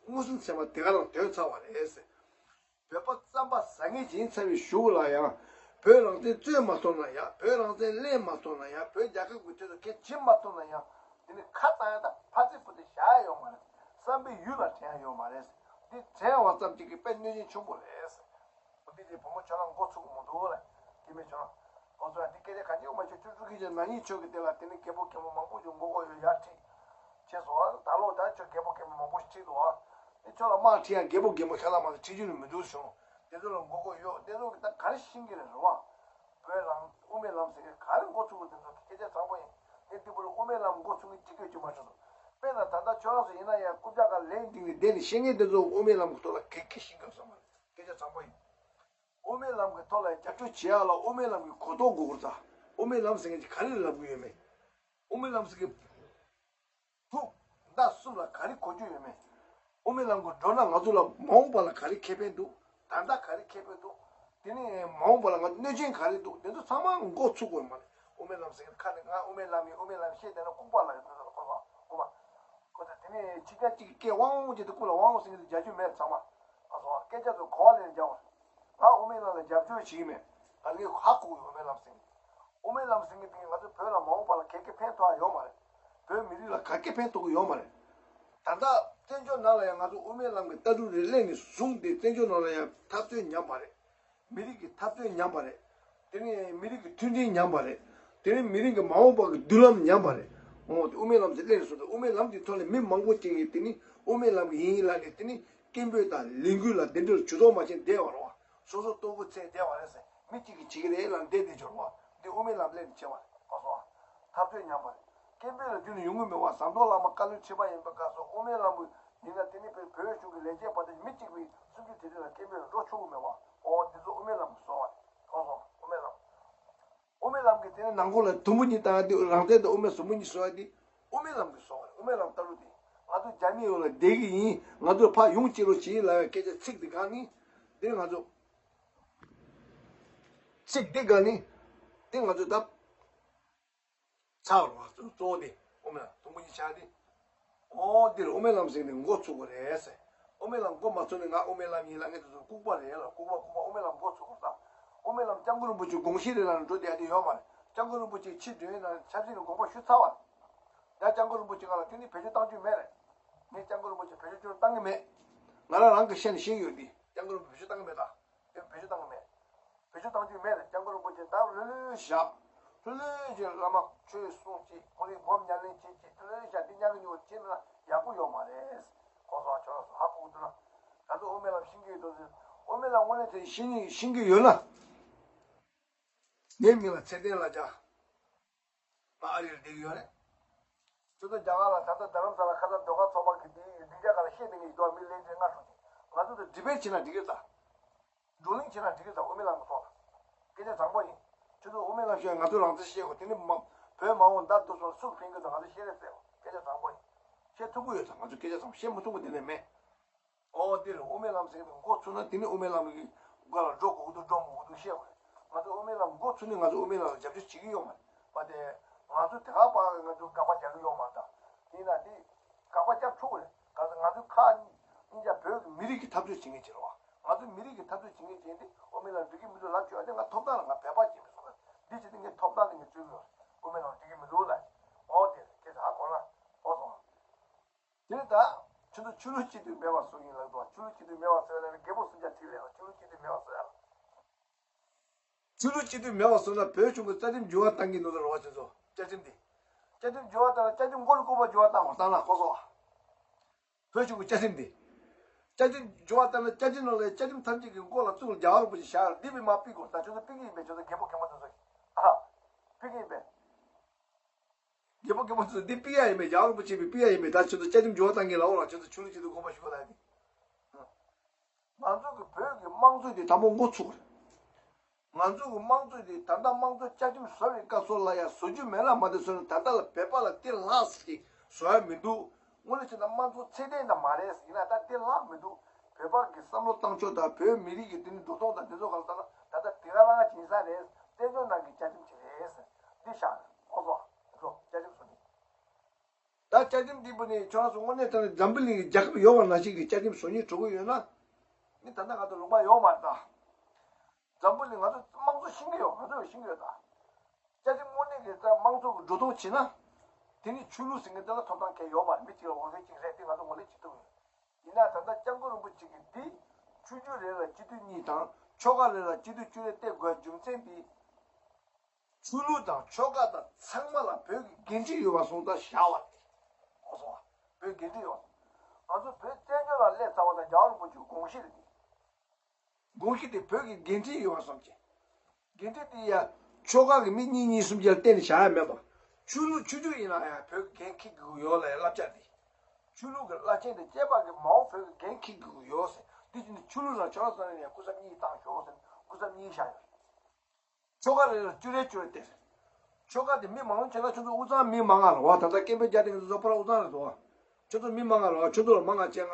མངོན་སུམ་ཚད་མ་དེ་ག་རང་ཐོན་ཚར་བ་རེད་ཟེར། བོད་པ་རྩམ་པ་ཟ་མཁན་ཡིན་ཚར་བའི་གཞུག་ལ་ཡང་། བོད་རང་བཙན་རྩོད་མ་ཐུབ་ན་ཡང་། བོད་རང་བཙན་ལེན་མ་ཐུབ་ན་ཡང་། བོད་རྒྱལ་ཁབ་ཀྱི་དོན་དུ་གལ་བྱེད་མ་ཐུབ་ན་ཡང་། དེ་ནི་ཁ་བཏང་ཡ་དང་ཕར་ཚིག་ཕུད་དེ་བཞག་ཡ་ཡོད་མ་རེད། བསམ་པའི་ཡུལ་ལ་དྲན་ཡ་ཡོད་མ་རེད། འདི་དྲན་བ་ཙམ་གྱིས་ཀྱི་དཔེ་གནོད་སྦྱིན་ཆེན་པོ་རེད། འདི་དེ་བུ་མོ་ཁྱོད་རང་མགོ་ཚུགས་མི་འདུག་ལ། སྐྱེ་དམན་ཁྱོད་རང་མགོ་ཚུགས་ཡ། འདི་སྐད་ཆ་ག་ཅི་ཡོད་མ་ཤེས། ཅོ་ཅོ་གི་ཅེ་ན་ཡིན། ཁྱོད་ཀྱི་དེ་ལ་དེ་ནི་རྒད་པོ་རྒན་པོ་མང་པོ་ཅིག་མགོ་སྐོར་ཡོད་ཡ་ཁྲིད། ཁྱེད་ཚོ་ད་ལོ་ད་ཁྱོད་རྒད་པོ་རྒན་པོ་མང་པོ་ཞིག་ཁྲིད་འདུག་ཨ། དེ་ཁྱོད་ལ་དམག་ཁྲིད་ཡ་རྒད་པོ་རྒན་པོ་ཁྱེད་ལ་མ་གཏོགས་ཁྲིད་རྒྱུ་ནི་མི་འདུག་བྱུང་། དེ་ཚོ་ལ་མགོ་སྐོར་ཡོད། དེ་ཚོ་གི་ད་ག་རེ་ཤེས་ཀྱི་རེད། རེད་བ། བོད་རང་དབུ་མའི་ལམ་ཟེར་མཁན་ག་རེ་མགོ་ཚུགས་པ། དེ་ཚོ་སྐད་ཆ་དྲང་པོ་ཡིན། དེ་འདི་པོ་ལ་དབུ་མའི་ལམ་མགོ་ཚུགས་མཁན་གཅིག་ཀྱང་ཡོད་རྒྱུ་མ་རེད། དཔེར་ན་ད་ལྟ་ཁྱོད་རང་ཚོ་ཡིན་ན་ཡང་རྐུབ་བཀྱག་སྒང་ལན་འདིང་ནས་བསྡད་ནས་བཤད་མཁན་དེ་ཚོ་དབུ་མའི་ལམ་གྱི་ཐོག་ལ་གེ་གེ་ཤེས་ཀྱི་ཡོད་ས་མ་རེད། སྐད་ཆ་དྲང་པོ་ཡིན། དབུ་མའི་ལམ་གྱི་ཐོག་ལ་རྒྱབ་སྐྱོར་བྱེད་ཡ་ལ་དབུ་མའི་ལམ་གྱི་གོ་རྟོགས་དགོས་ཀྱི་རེད་ད། དབུ་མའི་ལམ་ཟེར་མཁན་གྱི་ག་རེ་ལབ་ཀྱི་ཡོད་མེད། དབུ་མའི་ལམ་ཟེར་མཁན་ཕུགས་ཟླ་གསུམ་ལ་ག་རེ་གོ་རྒྱུ་ཡོད་མེད། དབུ་མའི་ལམ་གྱི་འགྲོ་ན་ང་ཚོ་ལ་མ་འོངས་པ་ལ་ག་རེ་ཁེ་ཕན་འདུག་ད་ལྟ་ག་རེ་ཁེ་ཕན་འདུག་དེ་ནས་མ་འོངས་པ་ལ་ང་གནོད་སྐྱོན་ག་རེ་འདུག་དེ་ཚོ་ཚང་མ་མགོ་ཚུགས་དགོས་མ་རེད། དབུ་མའི་ལམ་ཟེར་མཁན་ཁ་ནས་ང་དབུ་མའི་ལམ་ཡིན། དབུ་མའི་ལམ་བཤད་བསྡད་ན་ལྐུགས་པ་ལ་ཡོད། དེ་ཚོ་ལ་གོ་བ་གོ་བ་གོ་ད། དེ་ནས་ཕྱི་རྒྱལ་གཅིག་གིས་སྐད་དབང་དབང་བྱས་ཏེ་སྐུ་ལ་དབང་དབང་ཟེར་མཁན་དེ་རྒྱག་རྒྱུ་མེད། ཚང་མ་ཨ་སོ་སྐད་ཆ་ཚོ་གོ་བ་ལེན་རྒྱག་པ། ང་དབུ་མའི་ལམ་ལ་རྒྱབ་སྐྱོར་བྱེད་ཀྱི་མེད། ང་ཚོས་ཧ་གོ་གི་ཡོད། དབུ་མའི་ལམ་ཟེར་མཁན་དབུ་མའི་ལམ་ཟེར་མཁན་དེ་ང་ཚོ་བོད་ལ་མ་འོངས་པ་ལ་ག་གེ་ཕན་ཐོགས་ཡ་ཡོད་མ་རེད། བོད་མི་རིགས་ལ་ག་གེ་ཕན་ཐོགས་ཀྱི་ཡོད་མ་རེད། ད་ལྟ་བཙན་བྱོལ་ནང་ལ་ཡང་ང་ཚོ་དབུ་མའི་ལམ་གྱི་ལྟ་གྲུབ་རེ་གླེང་ནས་བཟུང་སྟེ་བཙན་བྱོལ་ནང་ལ་ཡང་འཐབ་རྩོད་ཉམས་པ་རེད། མི་རིགས་ཀྱི་འཐབ་རྩོད་ཉམས་པ་རེད། དེ་ནས་མི་རིགས་ཀྱི་མཐུན་སྒྲིལ་ཉམས་པ་རེད། དེ་ནས་མི་རིགས་ཀྱི་མ་འོངས་པ་གི་མདུན་ལམ་ཉམས་པ་རེད། འོ་དེ་དབུ་མའི་ལམ་ཟེར་གླེང་ནས་བཟུང་སྟེ་དབུ་མའི་ལམ་གྱི་ཐོག་ནས་མི་མང་པོ་ཅིག་གིས་དེ་ནི་དབུ་མའི་ལམ་གྱི་ཡིན་ལབ་ནས། དེ་ནི་སྐད་འབོད་དང་ལས་འགུལ་ལ་དེ་འདྲར་ཇུས་གཏོགས་མ་བྱས་བསྡད་པ་རེད་བ། སོ་སོ་ལྟོ་གོས་འཚོལ་བསྡད་པ་རེད་ཟེར། མི་གཅིག་གིས་བྱེད་ཀྱི་རེད་ལབ་བསྡད་བསྡད་ཀྱི་རེད་བ། འདི་དབུ་མའི་ལམ་སླེབས་ནས་བྱས་པ་རེད། གོ་སོང་ཨ། འཐབ་རྩོད་ཉམས་པ་རེད། སྐད་འབོད་ལ་རྒྱུན་ནས་ཡོང་གི་མེད་བ། ཟམ་གདོང་བླ་མ་བཀའ་བློན་ཁྲི་པ་ཡིན་པའི་སྐབས་སུ་དབུ་མའི་ལམ་གྱི་ཡིན་ན་དེ་ནི་བོད་བོད་གཞུང་གི་ལས་བྱེད་པ་དེ་མི་གཅིག་པུས་སུམ་ཅུ་དེ་རིང་ལ་སྐད་འབོད་ལ་འགྲོ་ཆོག་གི་མེད་བ། ཨོ་འདི་ཚོ་དབུ་མའི་ལམ་གྱི་བཟོ་བ་རེད། གོ་སོང་ཨ། དབུ་མའི་ལམ། དབུ་མའི་ལམ་གྱི་དེ་ནི་ནང་ཁོངས་ལ་དུམ་བུ་གཉིས་བཏང་ཡ་དེ། རང་བཙན་དང་དབུ་མའི་ཟུར་མོ་གཉིས་བཟོ་ཡ་དེ་དབུ་མའི་ལམ་གྱི་བཟོ་བ་རེད། དབུ་མའི་ལམ་ལྟ་ལུགས་དེ། ང་ཚོ་རྒྱ་མིའི་འོག་ལ་བསྡད་ཀྱི་ཡིན། ང་ཚོ་ཕར་ཡོང་ཅི་རོགས་བྱེད་ལབ་ཡ་སྐད་ཆ་ཚིག་འདི་སྒང་ནི། འདི་ང་ཚོ་ཚིག་འདི་སྒང་ནི། འདི་ང་ཚོ་ད་ཚར་བ་གཙོ་བོ་དེ་དབུ་མའི་ལམ་དུམ་བུ་གཉིས་ཆགས་ཏེ། ཨོ་འདིར་དབུ་མའི་ལམ་ཟེར་ནས་འགོ་ཚུགས་པ་རེད་ཟེར། དབུ་མའི་ལམ་མགོ་མ་ཚོས་ནས་ང་དབུ་མའི་ལམ་ཡིན་ལབ་མཁན་དེ་ཚོ་ལྐུགས་པ་རེད་ལ། ལྐུགས་པ་ལྐུགས་པ། དབུ་མའི་ལམ་མགོ་ཚོས་དགོས་ད། དབུ་མའི་ལམ་སྐྱབས་མགོན་རིན་པོ་ཆེ་དགོངས་གཞི་རེད་ལབ་ནས་འགྲོ་བསྡད་ཡ་དེ་ཡོད་མ་རེད། སྐྱབས་མགོན་རིན་པོ་ཆེ་ཕྱིར་འདོན་ཡིན་ན་ཆབ་སྲིད་ཀྱི་དགོངས་པ་ཞུ་ཚར་བ་རེད། ཡང་སྐྱབས་མགོན་རིན་པོ་ཆེ་ང་ལ་དེ་ནི་བེད་སྤྱོད་བཏང་རྒྱུ་མེད་རེད། ངས་སྐྱབས་མགོན་རིན་པོ་ཆེ་བེད་སྤྱོད་བཏང་གི་མེད། ང་རང་རང་གི་ཤེས་ནས་ཤེས་ཀྱི་ཡོད་འདི། སྐྱབས་མགོན་རིན་པོ་ཆེ་བེད་སྤྱོད་བཏང་གི་མེད་ད། དེ་བེད་སྤྱོད་བཏང་གི་མེད། བེད་སྤྱོད་བཏང་རྒྱུ་མེད་རེད། སྐྱབས་མགོན་རིན་པོ་ཆེ་ད་ལྷོད་ལྷོད་བཞག་ལྷོད་ལྷོད་བྱས་བླ་མ་ཆོས་གསུངས་བྱས། ཁོ་རའི་སྒོམ་ཉམས་ལེན་བྱེད་བྱས། ལྷོད་ལྷོད་བཞག་འདི་ཉག་གི་ཉོག་བྱས་ན་ཡག་པོ་ཡོད་མ་རེད། གོ་སོང་། ཁྱོད་རང་ཚོ་ཧ་གོ་གི་འདུག་ན། ད་ཚོ་དབུ་མའི་ལམ་ཤེས་ཀྱི་ཡོད་དོ་ཟེར། དབུ་མའི་ལམ་དངོས་གནས་དེ་ཤེས་ཀྱི་ཤེས་ཀྱི་ཡོད་ན། ངའི་མིང་ལ་ཚེ་བརྟན་ལ་རྒྱ། ང་ཨ་རིར་བསྡད་ཀྱི་ཡོད་རེད། ཁྱོད་ཚོ་རྒྱ་གར་ལ། ད་ལྟ་རྡ་རམ་ས་ལ་ཁ་སང་ཟློས་གར་ཚོགས་པ་གི་དེ་སྡིངས་ཆ་སྒང་ལ་བཤད་བསྡད་མཁན་ཡིན་དོ། མི་ལན་ཅན་ལྔ་དྲུག་ཅིག་ང་ཚོ་དང་ཌི་བེཊ་བྱེད་ན་འགྲིག་གི་རེད་ད། བགྲོ་གླེང་བྱེད་ན་འགྲིག་གི་རེད་ད། དབུ་མའི་ལམ་གྱི་ཐོག་ལ། སྐད་ཆ་དྲང་པོ་ཡིན། ཁྱོད་ཚོ་དབུ་མའི་ལམ་ཞུ་ཡ་ང་ཚོའི་རང་བཙན་བཤད་དགོས། དེ་ནི་མ། བོད་མ་འོངས་ཟླ་དུས་སུ་སུར་འཕེན་གི་འདུག་ང་ཚོ་བཤད་རེས་བཙལ་དགོས། སྐད་ཆ་དྲང་པོ་ཡིན། བཤད་ཐུབ་ཀྱི་ཡོད་ད། ང་ཚོ་སྐད་ཆ་དྲང་པོ་བཤད་མི་ཐུབ་པ་དེ་འདྲ་མེད། ཨོ་དེ་རེད། དབུ་མའི་ལམ་ཟེར་གྱི་འདུག་མགོ་ཚོས་ན་དེ་ནི་དབུ་མའི་ལམ་གྱི་སྒང་ལ་འགྲོ་དགོས་ཀྱི་འདུག་འགྲོ་མི་དགོས་འདུག་བཤད་དགོས་རེད། ང་ཚོ་དབུ་མའི་ལམ་མགོ་ཚོས་ནས་ང་ཚོ་དབུ་མའི་ལམ་ལ་རྒྱབ་སྐྱོར་བྱེད་ཀྱི་ཡོད་མ་རེད་པ། དེ་ང་ཚོ་དེ་ག་པར་ང་ཚོ་དགག་པ་རྒྱག་གི་ཡོད་མ་རེད་ད། དེ་ཡིན་ན་དེ་དགག་པ་རྒྱག་ཆོག་གི་རེད། ག་ཚོད་ང་ཚོ་ཁ་གཉིས་ཀ་བོད་ཀྱི་མི་རིགས་ཀྱི་འཐབ་རྩོད་བྱེད་མཁན་ཅིག་རེད་པ། ང་ཚོ་མི་རིགས་ཀྱི་འཐབ་རྩོད་བྱེད་མཁན་ཅིག་ཡིན་དུས་དབུ་མའི་ལམ་འགྲིག་གི་མི་འདུག་ལབ་ཆོག་ཡ་དེ་ང་ཐོབ་ཐང་རེད། ང་བོད་པ་ཅིག་ཡིན་པའི་བཟོ་འདྲ། འདི་བྱས་ཏེ་ངས་ཐོབ་ཐང་དེ་ངས་རྩོད་ཀྱི་ཡོད་རེད། དབུ་མའི་ལམ་འགྲིག་གི་མི་འདུག་ལབ། ཨོ་དེ་རེད། སྐད་ཆ་ཧ་གོ་ན། ཨོ་སོང་། དེ་ནས་ད་ཁྱོད་ཚོ་ཆོས་ལུགས་གཅིག་སྡུད་མེད་པ་བཟོ་གི་ཡིན་ལབ་འདུག་ཆོས་ལུགས་གཅིག་སྡུད་མེད་པ་བཟོ་ཡ་ལ་རྒད་པོ་སུམ་བརྒྱ་ཁྲི་ལས་ལ་ཆོས་ལུགས་གཅིག་སྡུད་མེད་པ་བཟོ་ཡ་ལ། ཆོས་ལུགས་གཅིག་སྡུད་མེད་པ་བཟོ་ན་བོད་གཞུང་གི་རྩ་ཁྲིམས་འགྱུར་བ་གཏང་གི་འདུག་ཟེར་བ། ཁྱོད་ཚོ་བཅའ་ཁྲིམས་དེ། བཅའ་ཁྲིམས་འགྱུར་བ་བཏང་ན་བཅའ་ཁྲིམས་མགོ་ལ་ལྐུགས་པ་འགྱུར་བ་བཏང་བ་བཏང་ན་ཁོ་ཚོ། བོད་གཞུང་གི་བཅའ་ཁྲིམས་དེ། བཅའ་ཁྲིམས་འགྱུར་བ་བཏང་ན་བཅའ་ཁྲིམས་ནང་ལ་བཅའ་ཁྲིམས་ཐམས་ཅད་ཀྱི་མགོ་ལ་གཙུག་ལག་རྒྱལ་བ་རིན་པོ་ཆེ་བཞག་ཡོད། འདི་བི་མ་ཕིག་གོ་ད་ཁྱོད་ཚོ་ཕིག་གི་ཡིན་པས། ཁྱོད་ཚོ་རྒད་པོ་རྒན་པོ་དེ་ཚོ་གིས། ཨ། ཕིག་གི་ཡིན་པས། རྒད་པོ་རྒན་པོ་ཚོས་འདི་ཕིག་ཡ་ཡིན་པས། རྒྱལ་བ་རིན་པོ་ཆེ་བི་ཕིག་ཡ་ཡིན་པས། ད་ཁྱོད་ཚོ་བཅའ་ཁྲིམས་འགྱུར་བ་བཏང་གི་ལབ་འོ་ལ། ཁྱོད་ཚོ་ཆོས་ལུགས་གཅིག་སྡུད་དགོངས་པ་ཞུ་ག་ལ་ཡ་དེ། ང་ཚོ་གི་བོད་ཀྱི་དམངས་གཙོ་དེ་དང་པོ་འགོ་ཚུགས་རེད། ང་ཚོ་གི་དམངས་གཙོ་དེ་ད་ལྟ་དམངས་གཙོ་བཅའ་ཁྲིམས་བཟོ་བའི་སྐབས་སུ་ལ་ཡ་བཟོ་རྒྱུ་མེད་ལ་མ་བསྡད་སོང་ན། ད་ལྟ་ལ་བོད་པ་ལ་དེ་ལྷག་ཅིག་བཟོ་ཡ་མི་འདུག་དངོས་གནས་བྱས་ན་དམངས་གཙོ་ཚད་ལྡན་དང་མ་རེད། ཡིན་ན་ད་དེ་ལྷག་མི་འདུག་བོད་པ་གི་བསམ་བློ་བཏང་ཕྱོགས་དང་བོད་མི་རིགས་ཀྱི་དེ་ནི་འགྲོ་སྟངས་དང་དེ་ཚོ་ག་ལ་ད་ད་ལྟ་དེ་ག་ལ་ང་བྱིན་ས་རེད། བཙན་བྱོལ་ནང་གི་བཅའ་ཁྲིམས་ཅིག་རེད། འདི་བཞག་ཁོ་ཚོ་དེ་ཚོ་བཅའ་ཁྲིམས་བཟོ་ནི། ད་བཅའ་ཁྲིམས་འདི་བུ་ནི་ཁྱོད་རང་ཚོ་དངོས་གནས་དྲང་གནས་འཛམ་བུ་གླིང་གི་རྒྱལ་ཁབ་ཡོད་པ་ནང་བཞིན་གྱི་བཅའ་ཁྲིམས་བཟོ་སྙིང་བྲོ་གི་ཡོད་ན། ནི་ད་ལྟ་ང་ཚོ་ལུང་པ་ཡོད་མ་རེད་ད། འཛམ་བུ་གླིང་ང་ཚོ་དམངས་གཙོ་ཤེས་ཀྱི་ཡོད། ང་ཚོ་ཡང་ཤེས་ཀྱི་ཡོད་ད། བཅའ་ཁྲིམས་དངོས་གནས་ཀྱི་ད་དམངས་གཙོ་གི་འགྲོ་སྟངས་བྱས་ན། དེ་ནི་ཆོས་ལུགས་ཟེར་མཁན་དེ་ལ་ཐོབ་ཐང་གང་ཡང་ཡོད་མ་རེད། མི་གཅིག་ལ་འོས་འཕེན་གཅིག་རེད། དེ་ང་ཚོ་ངོས་ལེན་བྱེད་ཐུབ་ཡོད། ཡིན་ན་ད་ལྟ་སྐྱབས་མགོན་རིན་པོ་ཆེ་གིས་འདི་ཆོས་བརྒྱུད་རེ་ལ་སྤྱི་འཐུས་གཉིས་དང་ཆོལ་ཁ་རེ་ལ་སྤྱི་འཐུས་བཅུ་རེ་བསྡད་དགོས་རྒྱུ་མཚན་འདི། ཆོས་ལུགས་དང་ཆོལ་ཁ་དང་ཚང་མ་ལ་བོད་ཀྱི་འགན་འཁྲི་ཡོད་པ་སོང་ཙང་བཞག་པ་རེད། ཨོ་སོང་བ། བོད་འགན་འཁྲི་ཡོད་པ། ང་ཚོ་བོད་བཙན་བྱོལ་ལ་སླེབས་ཚར་བ་དང་རྒྱལ་བ་རིན་པོ་ཆེའི་དགོངས་གཞི་རེད་དེ། དགོངས་གཞི་དེ་བོད་ཀྱི་འགན་འཁྲི་ཡོད་པ་སོང་ཅི། འགན་འཁྲི་དེ་ཡ། ཆོལ་ཁ་གི་མི་གཉིས་གཉིས་གསུམ་བརྒྱ་ལ་གཏན་ནས་བཞག་ཡ་མེད་པ། ཆོས་ལུགས་ཆོས་བརྒྱུད་ཡིན་ན་ཡང་བོད་ཀྱི་འགན་འཁྱེར་དགོས་ཀྱི་ཡོད་ལབ་ཡ་བསླབ་བྱ་རེད། ཆོས་ལུགས་ཀྱི་བླ་ཆེན་དང་བཅས་པ་གི་མ་འོངས་བོད་ཀྱི་འགན་འཁྱེར་དགོས་ཀྱི་ཡོད་ཟེར། དེ་བཞིན་དུ་ཆོས་ལུགས་ལ་ཆོལ་ཁ་གསུམ་ནས་ཡང་སྐུ་ཚབ་གཉིས་བཏང་ཤོག་ཟེར་སྐུ་ཚབ་གཉིས་བཞག་ཡོད་རེད། ཆོལ་ཁ་རེ་ལ་བཅུ་རེ་བཅུ་རེ་སྟེར། ཆོལ་ཁ་དེ་མི་མང་ཉུང་བྱས་ན་ཁྱོད་ཚོ་དབུས་གཙང་མི་མང་ང་རེད་བ། ད་ལྟ་སྐད་འབོད་རྒྱག་དེ་ང་ཚོ་ཚོ་ཕར་དབུས་གཙང་རེད་དོ། ཁྱོད་ཚོ་མི་མང་ང་རེད་བ། ཁྱོད་ཚོ་ལ་མང་ང་བྱས་ང་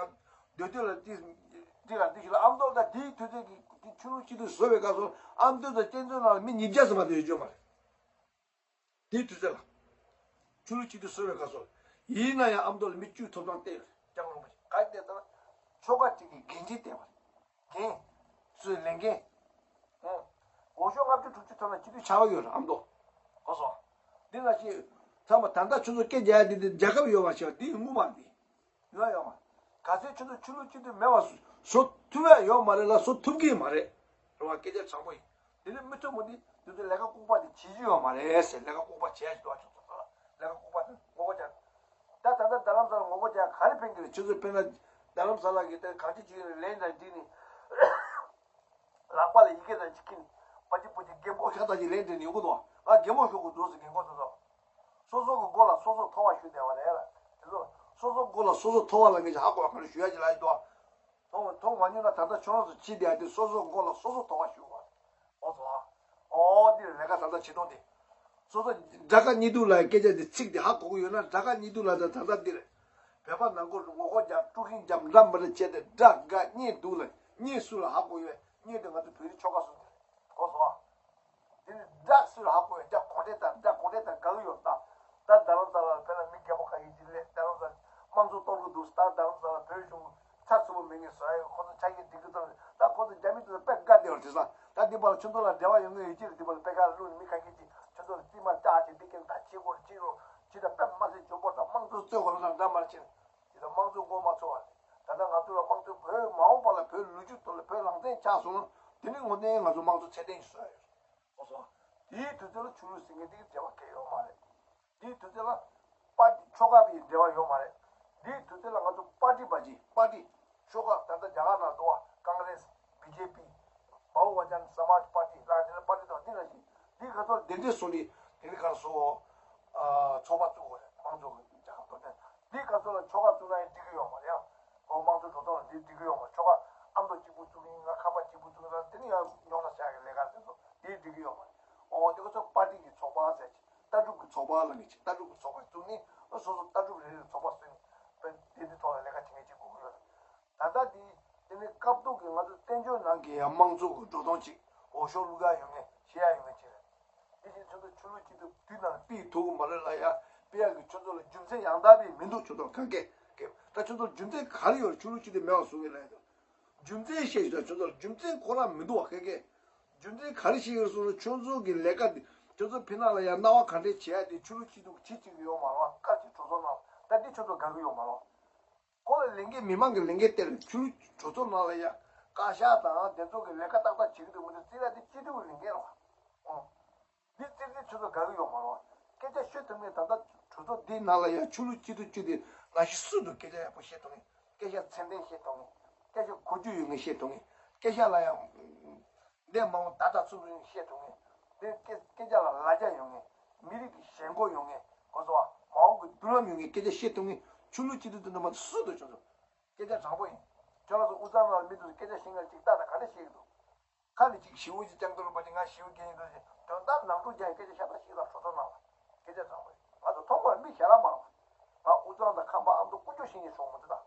སྡོད་དུས་ལ་འདི་འདི་ལ་འདི་ཞིག་ལ་ཨ་མདོ་ལ་ད་དེའི་དུས་ཚོད་ཀྱི་དེ་ཆོས་ལུགས་སྤྱི་འཐུས་བཟོ་བའི་སྐབས་སུ་ཨ་མདོ་དང་བསྟན་འཛིན་ནང་ལ་མི་ཉིས་བརྒྱ་ཙམ་མ་གཏོགས་ཡོད་རྒྱུ་མ་རེད། དེའི་དུས་ཚོད་ལ། ཆོས་ལུགས་སྤྱི་འཐུས་བཟོ་བའི་སྐབས་སུ། ཡིན་ན་ཡང་ཨ་མདོ་ལ་མི་བཅུ་ཐོབ་ཐང་སྟེར་ཡོད་རེད། སྐྱབས་མགོན་རིན་པོ་ཆེ་ག་རེ་བསྟན་ཙང་། ཆོལ་ཁ་གཅིག་གི་འགན་འཁྲི་བསྟན་པ་རེད། འགན། སུའི་ལས་འགན། ཨང་། འོས་ཤོག་ལྔ་བཅུ་དྲུག་ཅུ་ཐོབ་ན་སྤྱི་འཐུས་ཆགས་ཀྱི་ཡོད་རེད་ཨ་མདོ། གོ་སོང་། འདི་ནང་བཞིན། ཚང་མ་ད་ལྟ་ཁྱོད་ཚོ་སྐད་རྒྱག་ཡ་འདི་འདི་རྒྱལ་ཁབ་ཡོད་པ་ཞིག་འདི་ཡིན་དགོས་པ་འདི། ཡོད་ཡོད་མ། ག་ཚོད་ཁྱོད་ཚོ་ཆོས་ལུགས་གཅིག་སྡུད་མེད་པ་བཟོ་ཐུབ་ཡ་ཡོད་མ་རེད་ལ་བཟོ་ཐུབ་ཀྱི་མ་རེད། རེད་བ། སྐད་ཆ་དྲང་པོ་ཡིན། དེ་ནི་མི་ཐུབ་མོ་འདི་འདི་ཚོ་ལས་ཀ་ལྐུགས་པ་འདི་བྱེད་རྒྱུ་ཡོད་མ་རེད་ཟེར། ལས་ཀ་ལྐུགས་པ་བྱེད་ཡ་ཞིག་འདུག་བ། ཁྱོད་ཚོ་ལ་ལས་ཀ་ལྐུགས་པ་འདི་ངོ་རྒོལ་རྒྱག་ད་ད་ལྟ་རྡ་རམ་ས་ལ་ངོ་རྒོལ་རྒྱག་ག་རེ་ཕན་གྱི་རེད། ཁྱོད་ཚོ་དཔེར་ན་རྡ་རམ་ས་ལ་གི་དེ་གང་ཅི་བྱེད་ཀྱི་རེད། ལན་དང་འགྲིག་ནི། ལག་པ་ལ་ཡི་གེ་དང་ཅིག་ཁྱེར་ནས་པ་ཅི་པོ་ཅི་རྒན་པོ་ཤ་སྟག་ཅིག་ལན་འདྲེན་ནས་ཡོང་གི་འདུག་ང་རྒན་པོ་ཤོག་གི་འདུག་ཟེར། རྒན་གོག་དེ་ཚོ་སོ་སོ་གི་མགོ་ལ་སོ་སོ་ཐོ་བ་གཞུས་བསྡད་པ་རེད་ལ། དེ་ཚོ་སོ་སོ་མགོ་ལ་སོ་སོ་ཐོ་བ་ལ་ངས་ཧ་གོ་བ་ག་རེ་ཞུ་ཡ་ཅིག་ལབ་ཡི་འདུག་མཐོང་མཐོང་མ་མྱོང་ན་ད་ལྟ་ཁྱོད་རང་ཚོ་ཕྱི་བསྡད་ཡ་དེ་སོ་སོ་མགོ་ལ་སོ་སོ་ཐོ་བ་གཞུས་པ། ཨོ་ཙི་བ། ཨོ་འདི་རེད་ལས་ཀ་ད་ལྟ་བྱེད་སྟངས་དེ། སོ་སོ་དགྲ་དགའ་གཉེན་སྡུག་ལ་སྐད་ཆ་དེ་ཚིག་དེ་ཧ་གོ་གི་ཡོད་ན་དགྲ་དགའ་གཉེན་སྡུག་ལ་ད་ད་ལྟ་འདི་རེད། བོད་པ་ནང་ཁུལ་ངོ་རྒོལ་རྒྱག་དཀྲུག་ཤིང་རྒྱག་འདྲ་མི་འདྲ་བྱས་ཏེ་དགྲ་དགའ་གཉེན་སྡུག་ལ་གཉེན་སུ་ལ་ཧ་གོ་ཡོད། གཉེན་དེ་ང་ཚོ་བོད་རིགས་ཆོལ་ཁ་གསུམ་དེ་རེད། གོ་སོང་ཨ། དེ་ནི་དགྲ་སུ་ལ་ཧ་གོ་ཡོད། དགྲ་གོང་ཁྲན་ཏང་དགྲ་གོང་ཁྲན་ཏང་དགའ་གི་ཡོད་ད། ད་རྡ་རམ་ས་ལ་ལ་ཕེབས་ན་མི་རྒན་པོ་ཁ་ཡིན་གྱི་ལས་རྡ་རམ་ས་ལ་དམངས་གཙོ་གཏོར་གི་འདུག་ད་རྡ་རམ་ས་ལ་བོད་གཞུང་ཚགས་ཚུད་པོ་མེད། པར་ཁྱོད་ཚོ་ལ་འབྲེལ་བ་ཡོད་མཁན་ཡོད་ཅེས་འདི་པར་པེ་ཀར་བླུགས་ནས་མི་ཁ་ཤས་ཀྱིས་ཁྱོད་ཚོ་ལ་རྩིས་མ་བཅག་ཅིག་འདི་ཀྱང་ད་ཕྱི་སྐོར་ཕྱི་རོ་ཇི་ལྟར་དཔེ་མ་སྲིད་འཇོན་པོ་དང་དམངས་གཙོ་རྩོད་དགོས་ན་འདྲ་མར་ཕྱིན་ཇི་ལྟར་དམངས་གཙོ་མགོ་མ་ཚོས་པ་རེད། ད་ལྟ་ང་ཚོ་ལ་དམངས་གཙོ་བོད་མ་འོངས་པ་ལ་བོད་ལོ་རྒྱུས་ཐོག་ལ་བོད་རང་བཙན་ཆགས་སོང་ན་དེ་ནི་དངོས་གནས་ང་ཚོ་དམངས་གཙོ་ཚད་ལྡན་ཞིག་བཟོ་ཡ་ཡོད། ཨོ་སོ། དེའི་དུས་ཚོད་ལ་ཆོས་ལུགས་ཟེར་མཁན་དེ་གི་འབྲེལ་བ་གང་ཡང་ཡོད་མ་རེད། དེའི་དུས་ཚོད་ལ་པར་ཏི་ཆོལ་ཁ་བའི་འབྲེལ་བ་ཡོད་མ་རེད། དེའི་དུས་ཚོད་ལ་ང་ཚོ་པར་ཏི་བ་ཇི་པར་ཏི་ཆོལ་ཁ་ད་ལྟ་རྒྱ་གར་ནང་འདུག་བ། ཀང་རེས། བི་ཇེ་པི། བྷའུ་ཝ་ཇན་སྨཱཇ་པར་ཏི་ལ་དེ་ལ་པར་ཏི་དང་དེ་ལ་ཞིག་དེའི་ཁ་ཐོར་དེ་འདྲས་སོང་ནས་དེ་ནི་གར་སོ། ཚོགས་པ་བཙུགས་པ་རེད། དམངས་གཙོ་གི་རྒྱལ་ཁབ་དོན་ཚན་དེའི་ཁ་ཐོར་ལ་ཆོལ་ཁ་བཙུགས་ན་ཡང་འགྲིག་གི་ཡོད་མ་རེད་ཡ། ཨོ་དམངས་གཙོ་འགྲོ་སྟངས་ལ་དེ་འགྲིག་གི་ཡོད་མ་རེད། ཆོལ་ཁ་ཨ་མདོ་གཅིག་པུ་བཙུགས་ཡིན་ང་ཁམས་པ་གཅིག་པུ་བཙུགས་ཡིན་ལ་དེ་ནི་ཡང་རྙོག་དྲ་བྱ་གི་ལས་ཀ་དེ་ཚོ་དེ་འགྲིག་གི་ཡོད་མ་རེད། ཨོ་དེ་ཁ་ཚོ་པར་ཏི་གི་ཚོགས་པ་ཟེར་གྱི་ལྟ་གྲུབ་ཀྱི་ཚོགས་པ་ལ་ངེས་ཀྱི་ལྟ་གྲུབ་ཀྱི་ཚོགས་པ་བཙུགས་ནས་ཨོ་སོ་སོ་ལྟ་གྲུབ་རེ་རེ་ཚོགས་པ་བཙུགས་ནས་དཔེ་དེ་འདི་ཐོག་ལ་ལས་ཀ་བྱེད་མཁན་གཅིག་དགོས་ཀྱི་ཡོད་རེད། ད་ལྟ་འདི་དེ་ནི་སྐབས་ཐོག་གི་ང་ཚོ་བཙན་བྱོལ་ནང་གི་ཡང་དམངས་གཙོ་གི་འགྲོ་སྟངས་ཅིག་འོས་ཤོག་བླུག་ཡ་ཡོད་མཁན་བྱེད་ཡ་ཡོད་མཁན་ཅིག་རེད། དེ་བཞིན་ཁྱོད་ཚོ་ཆོས་ལུགས་སྤྱི་འཐུས་དུས་ནང་ལ་ཕུད་ཐུབ་ཀྱི་མ་རེད་ལ་ཡ་ཕུད་ཡ་གི་ཁྱོད་ཚོ་ལ་རྒྱུ་མཚན་ཡང་དག་པའི་མི་འདུག་ཁྱོད་ཚོ་གང་གས་གས་ད་ཁྱོད་ཚོ་རྒྱུ་མཚན་ག་རེ་ཡོད་རེད། ཆོས་ལུགས་སྤྱི་འཐུས་མེད་པ་བཟོ་གི་ལ་ཡ་རྒྱུ་མཚན་བཤད་ཞུ་ད་ཁྱོད་ཚོ་ལ་རྒྱུ་མཚན་ཁོ་རང་མི་འདུག་བ་གས་གས། རྒྱུ་མཚན་ག་རེ་ཞིག་ཡོད་སོང་ན་ཁྱོད་ཚོ་གི་ལས་ཀ་འདི་ཁྱོད་ཚོ་ཕི་ནང་ལ་ཡ་སྣང་བ་ག་འདྲས་བྱེད་ཡ་དེ་ཆོས་ལུགས་སྤྱི་འཐུས་ཀྱིས་བྱེད་ཀྱི་ཡོད་མ་རེད་བ། བཀའ་ཅིག་གྲོས་ཚོགས་ནང་ད་འདི་ཁྱོད་ཚོ་དགའ་གི་ཡོད་མ་རེད་བ། ཁོ་ལ་ལས་འགན་མི་མང་གི་ལས་འགན་སྟེར་ཆུ་གྲོས་ཚོགས་ནང་ལ་ཡ་བཀའ་ཤག་དང་དེ་ཚོ་གི་ལས་ཀ་ཏག་ཏག་བྱེད་ཀྱི་འདུག་མི་འདུག་བརྩི་ཡ་དེ་སྤྱི་འཐུས་ཀྱི་ལས་འགན་རེད་བ། ཨོ། འདི་བརྩི་དུས་ཆུ་ཚོད་དགའ་གི་ཡོད་མ་རེད་བ། སྐད་ཆ་ཤོད་ཐུབ་མཁན་ད་ལྟ་གྲོས་ཚོགས་འདིའི་ནང་ལ་ཡ་ཆུ་ལུགས་སྤྱི་འཐུས་བཅུ་དེ་ང་ཤི་སུ་འདུག་སྐད་ཆ་ཡག་པོ་བཤད་ཐུབ་མཁན། སྐད་ཆ་ཚད་ལྡན་བཤད་ཐུབ་མཁན། སྐད་ཆ་གོ་རྒྱུ་ཡོད་མཁན་བཤད་ཐུབ་མཁན། སྐད་ཆ་ལ་ཡ། འདས་མ་འོངས་ད་ལྟ་ཚུར་བཤད་ཐུབ་མཁན། དེ་སྐད་སྐད་ཆ་ལ་ལ་རྒྱ་ཡོང་མཁན། མི་རིགས་ཀྱི་ཞེན་ཁོག་ཡོང་མཁན། གོ་སོང་ཨ། མ་འོངས་ཀྱི་མདུན་ལམ་ཡོང་མཁན་སྐད་ཆ་བཤད་ཐུབ་མཁན་ཆུ་ལུགས་སྤྱི་འཐུས་དེ་འདྲ་མ་གཏོགས་སུ་འདུག་ཁྱོད་ཚོ། སྐད་ཆ་དྲང་པོ་ཡིན། ཁྱོད་རང་ཚོ་དབུས་གཙང་ནང་ལ་མི་འདུག་སྐད་ཆ་བཤད་མཁན་གཅིག་ལྟ་ན་ག་འདྲ་བཤད་ཀྱི་འདུག་ཁ་ནས་ཅིག་ཞི་བོ་ཅིག་སྐྱབས་མགོན་རིན་པོ་ཆེ་ང་ཞི་བོ་སྐྱེས་ཡིན་འདུག་ཟེར་དོན་དག་ནང་དུ་རྒྱ་ཡི་སྐད་ཆ་ཤ་སྟག་ཞིག་ལ་གྲོས་ཚོགས་ནང་ལ་སྐད་ཆ་དྲང་པོ་ཡིན། ང་ཚོ་མཐོང་བར་མི་ཞལ་ལག་མ་རེད་བ། ང་དབུས་གཙང་དང་ཁམས་པ་ཨ་མདོ་ཀུན་སྤྱོད་ཤེས་མཁན་ཤོག་མི་འདུག་ད།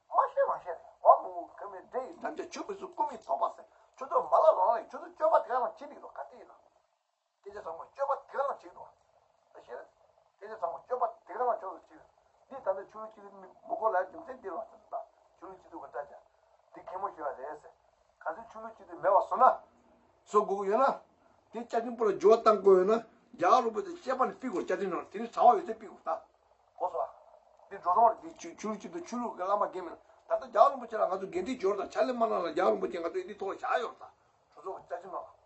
མ་ཤེས་མ་ཤེས་རེད་བ། མོ་ཁ་མི་འདྲེ་ཡི་འདམ་ཆ་ཆུ་བུ་སུ་ཀུ་མི་ཐོག་པ་ཟེར་ཁྱོད་ཚོ་མ་ལ་ལང་ལ་ཡིན། ཁྱོད་ཚོ་སྤྱོད་པ་དེ་ག་ལ་བྱེད་མི་འདུག་ག་ཏི་ཡིན་ན། སྐད་ཆ་དྲང་པོ་སྤྱོད་པ་དེ་ག་ལ་བྱེད་འདུག་ད་ཤེས་རེད། སྐད་ཆ་དྲང་པོ་སྤྱོད་པ་དེ་ག་ལ་ཁྱོད་ཚོ་བྱེད་འདུག་འདི་ད་ལྟ་ཆུ་ལུགས་སྤྱི་འཐུས་མི་མི་གོ་ལ་རྒྱུ་མཚན་འདི་ལ་ད་ཆུ་ལུགས་སྤྱི་འཐུས་ག་འདྲ་བྱ། འདི་གད་མོ་ཤོར་བ་རེད་ཟེར། ག་ཚོད་ཆུ་ལུགས་སྤྱི་འཐུས་མེད་པ་བཟོ་ན། བཟོ་དགོས་ཀྱི་ཡོད་ན། དེ་བཅའ་ཁྲིམས་པོ་ལ་འགྱུར་བ་གཏང་དགོས་ཡོད་ན། རྒྱ་གར་རིན་པོ་ཆེ་བཅས་པ་ནས་ཕུད་དགོས་བཅའ་ཁྲིམས་ནང་དེ་ནི་གྲྭ་པ་ཡོད་ཚད་ཕུད་དགོས་ད། གོ་སོང་ཨ། འདི་འགྲོ་སོང་རེད། འདི་ཆུ་ཆུ་ལུགས་སྤྱི་འཐུས་ཆོས་ལུགས་ཀྱི་བླ་མ་འགན་མིན་ད་ལྟ་རྒྱ་གར་རིན་པོ་ཆེ་ལ་ང་ཚོ་འགན་འཁྲི་འབྱོར་དང་ཕྱག་ལས་མ་གནང་ལ་རྒྱ་གར་རིན་པོ་ཆེ་ང་ཚོ་ཡི་འདི་ཐོག་ལ་བཞག་ཡོད་རེད་ད། གྲོས་ཚོགས་ཀྱི་བཅའ་ཁྲིམས་ནང་ལ།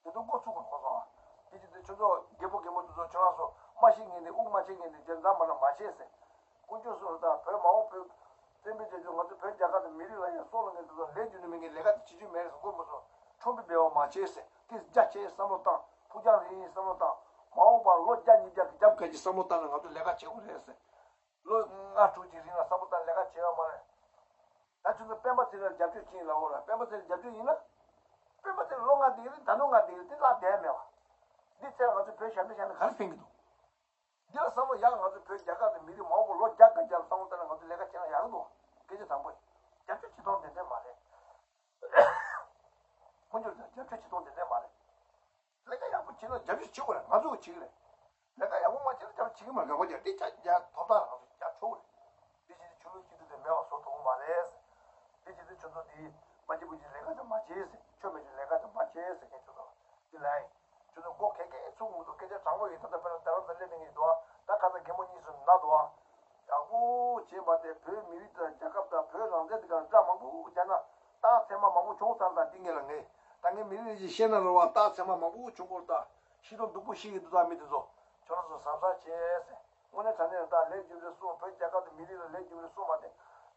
དེ་ཚོ་འགོ་ཚུགས་དགོས་གོ་སོང་ཨ། དེ་ཅི་དེ་ཁྱོད་ཚོ་རྒད་པོ་རྒན་མོ་དེ་ཚོ་ཁྱོད་རང་ཚོ་མ་ཤེས་མཁན་དེ་དབུགས་མ་ཆད་མཁན་དེ་རྒྱལ་མཚམས་མ་ན་མ་བྱེད་ཟེར། དཀོན་མཆོག་གསུམ་ལ་བདག་བོད་མ་འོངས་བོད། བཙན་པོའི་རྒྱལ་ཁབ་ང་ཚོ་བོད་རྒྱལ་ཁབ་དང་མི་རིགས་ལ་ཡང་སྲོག་ལ་ངན་དེ་ཚོ་ལས་རྒྱུ་ནི་མི་ངན་ལས་ཀ་དེ་བྱེད་རྒྱུ་མེད་ཟེར་དགོས་མ་སོང་ཁྲོམ་བུ་སྦལ་བ་མ་བྱེད་ཟེར་དེ་རྒྱ་ཆེ་བསམ་བློ་བཏང་ཕུགས་རྒྱང་རིང་བསམ་བློ་བཏང་མ་འོངས་པ་ལོ་བརྒྱ་ཉིས་བརྒྱ་གི་རྒྱབ་ག་གི་བསམ་བློ་བཏང་ན་ང་ཚོ་ལས་ཀ་བྱེད་དགོས་རེད་ཟེར། ལོ་ལྔ་དྲུག་གི་རིང་ལ་བསམ་བློ་བཏང་ལས་ཀ་བྱེད་ཡ་མ་རེད། ད་ཁྱོད་ཚོ་སྤེན་པ་ཚེ་རིང་ལ་རྒྱབ་སྐྱོར་བྱེད་ཡིན་ལབ་འོ་ལ་སྤེན་པ་ཚེ་རིང་རྒྱབ་སྐྱོར་ཡིན་ན། སྤེན་པ་ཚེ་རིང་ལོ་ལྔ་འདི་རིང་ད་ལོ་ལྔ་འདི་རིང་དེ་བརླག་བསྡད་མེད་བ། འདི་ཚེ་ང་ཚོ་བོད་ཞབས་འདྲེན་བྱས་ན་ག་རེ་ཕན་གི་འདུག་འདི་ལ་བསམ་བློ་ཡག་ང་ཚོ་བོད་རྒྱལ་ཁབ་དང་མི་རིགས་མང་པོ་ལོ་བརྒྱ་དང་བརྒྱ་ལ་བསམ་བློ་བཏང་ན་ང་ཚོ་ལས་ཀ་བྱེད་ན་ཡག་གི་འདུག་སྐད་ཆ་དྲང་པོ་ཡིན། རྒྱབ་སྐྱོར་བྱེད་སྟངས་དེ་འདྲས་མ་རེད། དཀོན་མཆོག་ལ་རྒྱབ་སྐྱོར་བྱེད་སྟངས་དེ་འདྲས་མ་རེད། ལས་ཀ་ཡག་པོ་བྱེད་ན་རྒྱབ་སྐྱོར་བྱེད་དགོས་རེད། ང་ཚོ་གིས་བྱེད་ཀྱི་རེད། ལས་ཀ་ཡག་པོ་མ་བྱེད་ན་རྒྱབ་སྐྱོར་བྱེད་ཀྱི་མ་རེད། དགག་པ་རྒྱག་འདི་ཆ་རྒྱ་ཐོབ་ཐང་རང་ཚོ་རྒྱ་ཆོག་གི་རེད། འདི་བྱས་ཏེ་ཆོས་ལུགས་སྤྱི་འཐུས་དེ་མེད་པ་བཟོ་ཐུབ་ཀྱི་མ་རེད། འདི་བྱས་ཏེ་ཁྱོད་ཚོ་འདི་མ་བྱེད་པོ་ཅིག་ལས་ཀ་དེ་མ་བྱེད་ཟེར་ཆོས་མེད་ཅིག་ལས་ཀ་དེ་མ་བྱེད་ཟེར་མཁན་ཁྱོད་ཚོ་འདི་ལ་ཡིན། ཁྱོད་ཚོ་མགོ་གས་གས་ཚུགས་མི་འདུག་སྐད་ཆ་དྲང་པོ་ཡིན། ད་ལྟ་དཔེར་ན་རྡ་རམ་ས་ལ་སླེབས་མཁན་ཡིན་འདུག་ཨ། ད་ཁ་སང་རྒན་མོ་གཉིས་སུ་ན་འདུག་ཨ། ཡག་པོ་བྱས་པ་དེ་བོད་མི་རིགས་དང་རྒྱལ་ཁབ་དང་བོད་རང་བཙན་དེ་ག་འདྲ་མང་པོ་རྒྱ་ནག་ཏང་ཚད་མ་མང་པོ་བྱུང་ཚར་དང་འདི་ངེད་ལ་ངེས་ད་ངའི་མི་རིགས་ཀྱི་བཤད་ན་རེ་བ་ཏང་ཚད་མ་མང་པོ་བྱུང་སྐོར་དང་ཤི་དོ་སྡུག་པོ་ཤི་གི་འདུག་ད་མི་དེ་ཚོ་ཁྱོད་རང་ཚོ་གཟབ་གཟབ་བྱས་ཟེར། དངོས་གནས་དྲང་གནས་ད་ལས་རྒྱུ་འབྲས་གསུམ་བོད་རྒྱལ་ཁབ་དང་མི་རིགས་ལ་ལས་རྒྱུ་འབྲས་གསུམ་མ་དེ་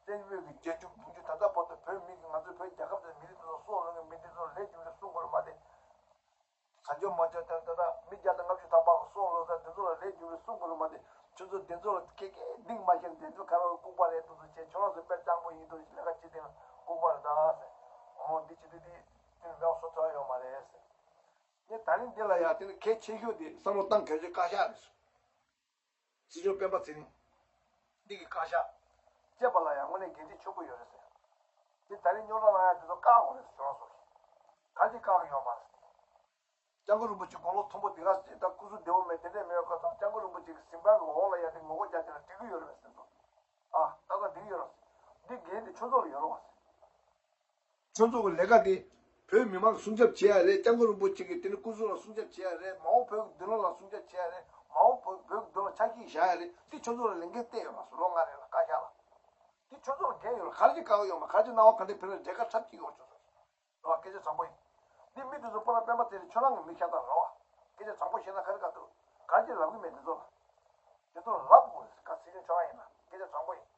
བཙན་བྱོལ་བོད་ཀྱི་རྒྱལ་རྒྱུད་འབུམ་རྒྱུད་ད་ལྟ་བར་དུ་བོད་མི་གི་ང་ཚོའི་བོད་རྒྱལ་ཁབ་དང་མི་རིགས་དེ་ཚོ་སྲོག་ལོ་ངའི་མི་དེ་ཚོ་ལས་རྒྱུ་འབྲས་གསུམ་དགོས་རེད་མ་དེ། གང་བྱུང་མང་བྱུང་དང་ད་ལྟ་མི་བརྒྱ་དང་ལྔ་བཅུ་ཐམ་པ་གི་སྲོག་ལོ་ཟེར་དེ་ཚོ་ལ་ལས་རྒྱུ་འབྲས་གསུམ་དགོས་རེད་མ་དེ་ཁྱོད་ཚོ་དེ་ཚོ་ལ་ཁེ་ཁེ་གདིང་མ་བཤད་དེ་ཚོ་ག་རེ་ལྐུགས་པ་རེད་དེ་ཚོ་བྱས་ཁྱོད་རང་ཚོ་དཔེ་སྤྱང་པོ་ཡིན་དུས་ལས་ཀ་བྱེད་དེ་ལྐུགས་པ་རེད་ད་ཟེར། འོ་འདི་བྱེད་དུས་དེ་དེ་ནི་འདྲ་བ་སོ་ཐོག་ཡོད་མ་རེད་ཟེར། ངས་ད་རིང་འདི་ལ་ཡང་དེ་ནི་གལ་ཆེ་ཤོས་དེ་བསམ་བློ་བཏང་གལ་ཆེ་བཀའ་ཤག་རེད། སྲིད་སྐྱོང་སྤེན་པ་ཚེ་རིང་། འདི་གི་བཀའ་ཤག་བཅས་པ་ལ་ཡང་དངོས་གནས་འགན་འཁྲི་ཆེན་པོ་ཡོད་རེད་ཟེར། འདི་ད་རིང་རྙོག་དྲ་ལངས་ཡ་དེ་ཚོ་བཀག་དགོས་རེད་ཟེར་ཁྱོད་རང་ཚོ་གིས། གང་ཅི་བཀག་གི་ཡོད་མ་རེད་ཟེར། སྐྱབས་མགོན་རིན་པོ་ཆེ་དགུང་ལོ་མཐོན་པོ་དེ་ག་ཟེར་ད་སྐུ་གཟུགས་བདེ་པོ་མེད་དེ་འདྲས་མེད་པ་ཁོ་ཚོ་སྐྱབས་མགོན་རིན་པོ་ཆེ་གི་གཟིམ་ཁང་གི་འོག་ལ་ཡ་དེ་ངོ་རྒོལ་རྒྱག་དེ་ལ་འགྲིག་གི་ཡོད་རེད་ཟེར་ཚོ། ཨ་ད་ད་འགྲིག་གི་ཡོད་རེད་ཟེར། འདི་འགན་དེ་ཁྱོད་ཚོ་ལ་ཡོད་རེད་བ་ཟེར། ཁྱོད་ཚོ་གི་ལས་ཀ་དེ། བོད་མི་མང་གི་སྲུང་སྐྱོབ་བྱེད་ཡ་རེད། སྐྱབས་མགོན་རིན་པོ་ཆེ་གིས་དེ་ནི་སྐུ་གཟུགས་ལ་སྲུང་སྐྱོབ་བྱེད་ཡ་རེད། མ་འོངས་བོད་ཀྱི་མདུན་ལམ་ལ་སྲུང་སྐྱོབ་བྱེད་ཡ་རེད། མ་འོངས་བོད་བོད་ཀྱི་མདུན་ལ་ཆ་ཤས་བཞག་ཡ་རེད། དེ་ཁྱོད་ཚོ་ལ་ལས་འགན་གཏད་ཡོད་ལ་སོ། ལོ་ལྔ་རེད་ལ་བཀའ་ཤག་ལ། དེ་ཁྱོད་ཚོ་ལ་འགན་ཡོད་ལ། ག་རེ་བྱེད་དཀའ་བ་ཡོད་མ། ག་རེ་བྱེད་སྣང་བ་ག་འདྲ་འཕེན་ན་འབྲས་དཀར་འཁྲབ་ཀྱི་ཡོད། ཁྱོད་ཚོ་རེད་བ། སྐད་ཆ་དྲང་པོ་ཡིན། འདི་མི་དེ་ཚོ་པོ་ར་སྤེན་པ་དེ་ནི་ཁྱོད་རང་གི་མི་ཁྱད་མཚར་རེད་བ། སྐད་ཆ་དྲང་པོ་བཤད་ན་ག་རེ་ག་འདུག་ག་རེ་བྱེད་ལབ་གི་མེད་དེ་ཚོ་ལ། དེ་ཚོ་ལབ་དགོས་ག་སྲིད་སྐྱོང་ཁྱོད་རང་ཡིན་ན་སྐད་ཆ་དྲང་པོ་ཡིན།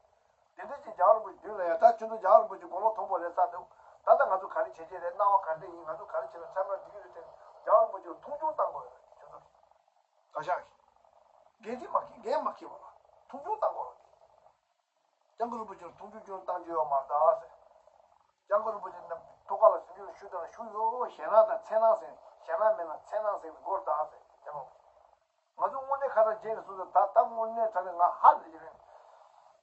དེ་འདྲ་ཅིག་རྒྱལ་བ་རིན་པོ་ཆེ་མདུན་ལ་ཡ། ད་ཁྱོད་ཚོ་རྒྱལ་བ་རིན་པོ་ཆེ་དགུང་ལོ་མཐོན་པོ་རེད་ཚར་འདུག་ད་ལྟ་ང་ཚོ་ག་རེ་བྱེད་ཀྱི་རེད། སྣང་བ་ག་འདྲ་ཡིན། ང་ཚོ་ག་རེ་བྱེད་ན་འཆམ་ན་འགྲིག་གི་རེད་དེ། རྒྱལ་བ་རིན་པོ་ཆེ་ལ་མཐོང་ཆུང་བཏང་དགོས་རེད། ཁྱོད་ཚོ་ག་ཤག་གི་འགན་འཁྱེར་མ་འཁྱེར། འགན་མ་འཁྱེར་བ་ལ་མཐོང་ཆུང་བཏང་དགོས་རེད། སྐྱབས་མགོན་རིན་པོ་ཆེ་ལ་མཐོང་ཆུང་ཆུང་བཏང་རྒྱུ་ཡོད་མ་རེད་ད་ཟེར། སྐྱབས་མགོན་རིན་པོ་ཆེ་རྣམས་ཐུགས་ཁ་ལ་ཟིན་རྒྱུ་ལ་ཞུ་དང་ཞུ་ཡོད། ཞེད་སྣང་དང་འཚེར་སྣང་ཟེར། ཞེད་སྣང་མེད་ན་འཚེར་སྣང་ཟེར་བའི་སྒོར་བདག་ཟེར། སྐྱབས་མགོན་ང་ཚོ་དངོས་གནས་ཁ་སང་རྗེས་ནས་སོང་ཙང་ད་ལྟ་དངོས་གནས་དྲང་གནས་ང་ཧ་ལས་ཀྱི་རེད།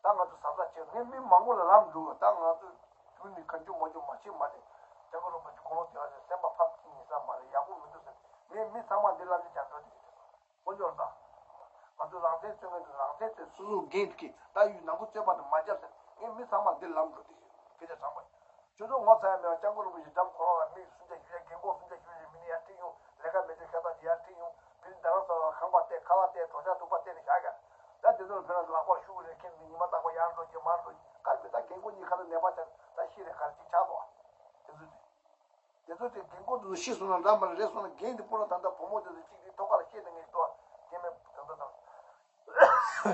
ད་ང་ཚོ་གཟབ་གཟབ་བྱེད། ངས་མི་མང་པོ་ལ་ལམ་འགྲོ་བ། ད་ང་ཚོ་རྒྱུ་ནི་གང་རྒྱུ་མ་རྒྱུ་མ་བྱེད་མ་བྱེད། སྐྱབས་མགོན་རིན་པོ་ཆེ་དགུང་ལོ་དེ་བ་ཟེར་སེམས་པ་ཕམ་གྱི་ཡིན་ས་མ་རེད། ཡག་པོ་མི་འདུག་ཟེར། ངས་མི་ཚང་མ་འདི་ལབ་ཀྱི་ཀྱང་འགྲོ་དེ་ཡིན། དཀོན་མཆོག་ལགས། ང་ཚོ་རང་བཙན་རྩོད་མཁན་དེ་རང་བཙན་རྩོད། སོ་སོ་འགན་འཁྱེར། ད་ཡུལ་ནང་ཁུལ་རྩོད་པ་དེ་མ་རྒྱབ་ཟེར། ངས་མི་ཚང་མ་འདི་ལམ་འགྲོ་དེ་ཡོད། སྐད་ཆ་དྲང་པོ་ཡིན། ཁྱོད་ཚོ་ངོ་ཚ་ཡ་མེད་པ། སྐྱབས་མགོན་རིན་པོ་ཆེ་འགྲམ་ཁོ་རང་ལ་མི་སུམ་ཆ་བཞི་ཆ་རྒན་གོག་སུམ་ཆ་བཞི་ཆ་མི་ནི་ཡར་ཁྲིད་ཡོང་། ལས་ཀ་མེད་དུས་ཤ་སྟག་ཅིག་ཡར་ཁྲིད་ཡོང་། དེ་རིང་རྡ་རམ་ས་ལ་ཁང་པ་བལྟས། ཁ་ལག་བལྟས། གྲོང་ཆག་འདུག་པ་བལྟས་ནས་བཞག་ཡ། ད་དེ་ཚོ་ལ་ཕན་ལ་ལག་པར་ཤུགས་རེ་ཁྱེར་ནས་ཉི་མ་རྟག་པར་ཡར་འགྲོ་གི་མར་འགྲོ་གི། ག་རེ་ད་རྒན་གོག་གཉིས་ཁ་ལ་ནད་པ་ཆགས། ད་ཤི་རེ་ག་རེ་ཅིག་ཆགས་འདུག་ཨ། དེ་ཚོ་དེ། དེ་ཚོ་དེ་རྒན་གོག་དེ་ཚོ་ཤི་སོང་ན་འདྲ་མ་རེད། རེད་སོང་ན་རྒན་དེ་སྤུ་ལ་ད་ལྟ་བུ་མོ་དེ་ཚོ་གཅིག་དེ་ཐོག་ཁ་ལ་བཤད་དེ་ངས་ལྟོས། རྒན་མེད་ད་ལྟ་དང་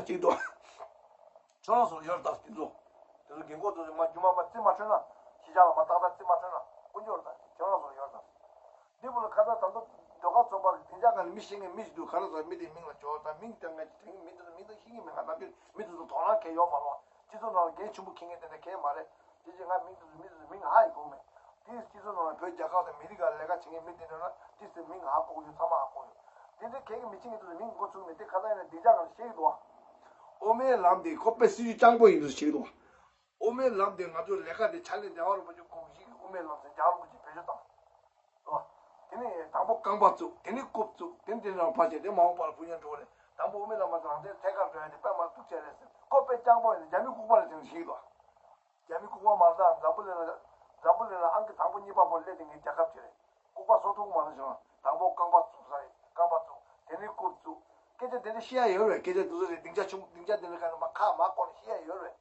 གཅིག་ལྟོས། ཁྱོད་རང་ཚོ་ཡོད་ད། དེ་ཚོ་དེ་ཚོ་རྒན་གོག་དེ་ཚོ་མ་རྒྱུ་མ་མ་རྩིས་མ་འཕྲོད་ན། ཤི་ཆགས་ལ་མ་ཏག་ཏག་རྩིས་མ་འཕྲོད་ན་དཀོན་མཆོག་ལ་ད་ཁྱོད་རང་ཚོ་ཡོད་ད། འདི་བུ་ལ་ཁ་ད་ད་ལྟ་ཟློས་གར་ཚོགས་པ་གི་སྡིངས་ཆ་སྒང་ནས་མི་ཤེས་མཁན་མི་ཞིག་འདུག་ག་རེ་ཟེར། མི་དེའི་མིང་ལ་འབྱོར་དང་མིང་དེ་ངས་དེ་མི་དེ་ཚོ་མིང་དེ་ཤེས་ཀྱི་མེད། ང་ནམ་རྒྱུན་མི་དེ་ཚོ་དོ་སྣང་གང་ཡོད་མ་རེད། སྤྱི་ཚོགས་ནང་ལ་འགན་ཆེན་པོ་འཁྱེར་མཁན་དེ་འདྲ་གང་མ་རེད། དེ་རྗེས་ང་མིང་དེ་ཚོ་མི་དེ་ཚོ་མིང་ཧ་ཡང་གོ་མེད། དེའི་སྤྱི་ཚོགས་ནང་ལ་བོད་རྒྱལ་ཁབ་དང་མི་རིགས་ལ་ལས་ཀ་བྱེད་མཁན་མི་དེ་འདྲ་ན་དེ་ཚོའི་མིང་ཧ་གོ་གི་ཡོད། ཚང་མ་ཧ་གོ་ཡོད། དེ་འདྲའི་གང་གི་མི་ཤེས་མཁན་དེ་ཚོ་མིང་འགོ་ཚུགས་མེད། དེ་ཁ་སང་ཡིན་ན་སྡིངས་ཆ་སྒང་ལ་བཤད་ཀྱི་འདུག་ཨ། དབུ་མའི་ལམ་དེ་ཁོ་དཔེ་སྲིད་ཇུས་སྤྱང་པོ་ཡིན་འདུག་བཤད་ཀྱི་འདུག་ཨ། དབུ་མའི་ལམ་དེ་ང་ཚོའི་ལས་ཀ་དེ་ཕྱག་ལས་རྒྱལ་བ་རིན་པོ་ཆེ་དགོངས་གཞི་གི་དབུ་མའི་ལམ་ཟེར་རྒྱལ་བ་རིན་པོ་ཆེས་བེད་སྤྱོད་བཏང་། རེད་བ། དེ་ནས་དང་པོ་རྐང་པ་བཙུགས། དེ་ནས་རྐུབ་བཙུགས། དེ་ནས་དེ་ནས་ཕར་བྱས། དེ་མ་འོངས་པར་ཕུལ་མཁན་འགྲོ་བ་རེད། དང་པོ་དབུ་མའི་ལམ་མ་རང་བཙན་ཐད་ཀར་འགྲོ་ཡ་དེ་དཔེ་མ་སྡུག་ཅག་རེད་ཟེར། ཁོ་དཔེ་སྤྱང་པོ་ཡིན་ན་རྒྱ་མི་ལྐུགས་པ་རེད་ཟེར་ནས་ཞིག་རེད་བ། རྒྱ་མི་ལྐུགས་པ་མ་རེད། ད་འཛམ་བུ་གླིང་ལ་འཛམ་བུ་གླིང་ལ་ཨང་ཀི་དང་པོ་གཉིས་པ་བོ་སླེབས་དེ་ངའི་རྒྱལ་ཁབ་ཅིག་རེད། ལྐུགས་པ་སོ་ཐུག་མ་རེད་ཟེར་བ། དང་པོ་རྐང་པ་བཙུགས་ས་རེད། རྐང་པ་བཙུགས། དེ་ནས་རྐུབ་བཙུགས། སྐད་ཆ་དེ་འདྲ་བཤད་ཡ་ཡོད་རེད། སྐད་ཆ་དེ་ཚོ་རེད། སྡིངས་ཆ་ཆུང་སྡིངས་ཆ་དེ་འདྲ་ག་ནས་མ་ཁ་མ་བསྐོར་ནས་བཤད་ཡ་ཡོད་རེད།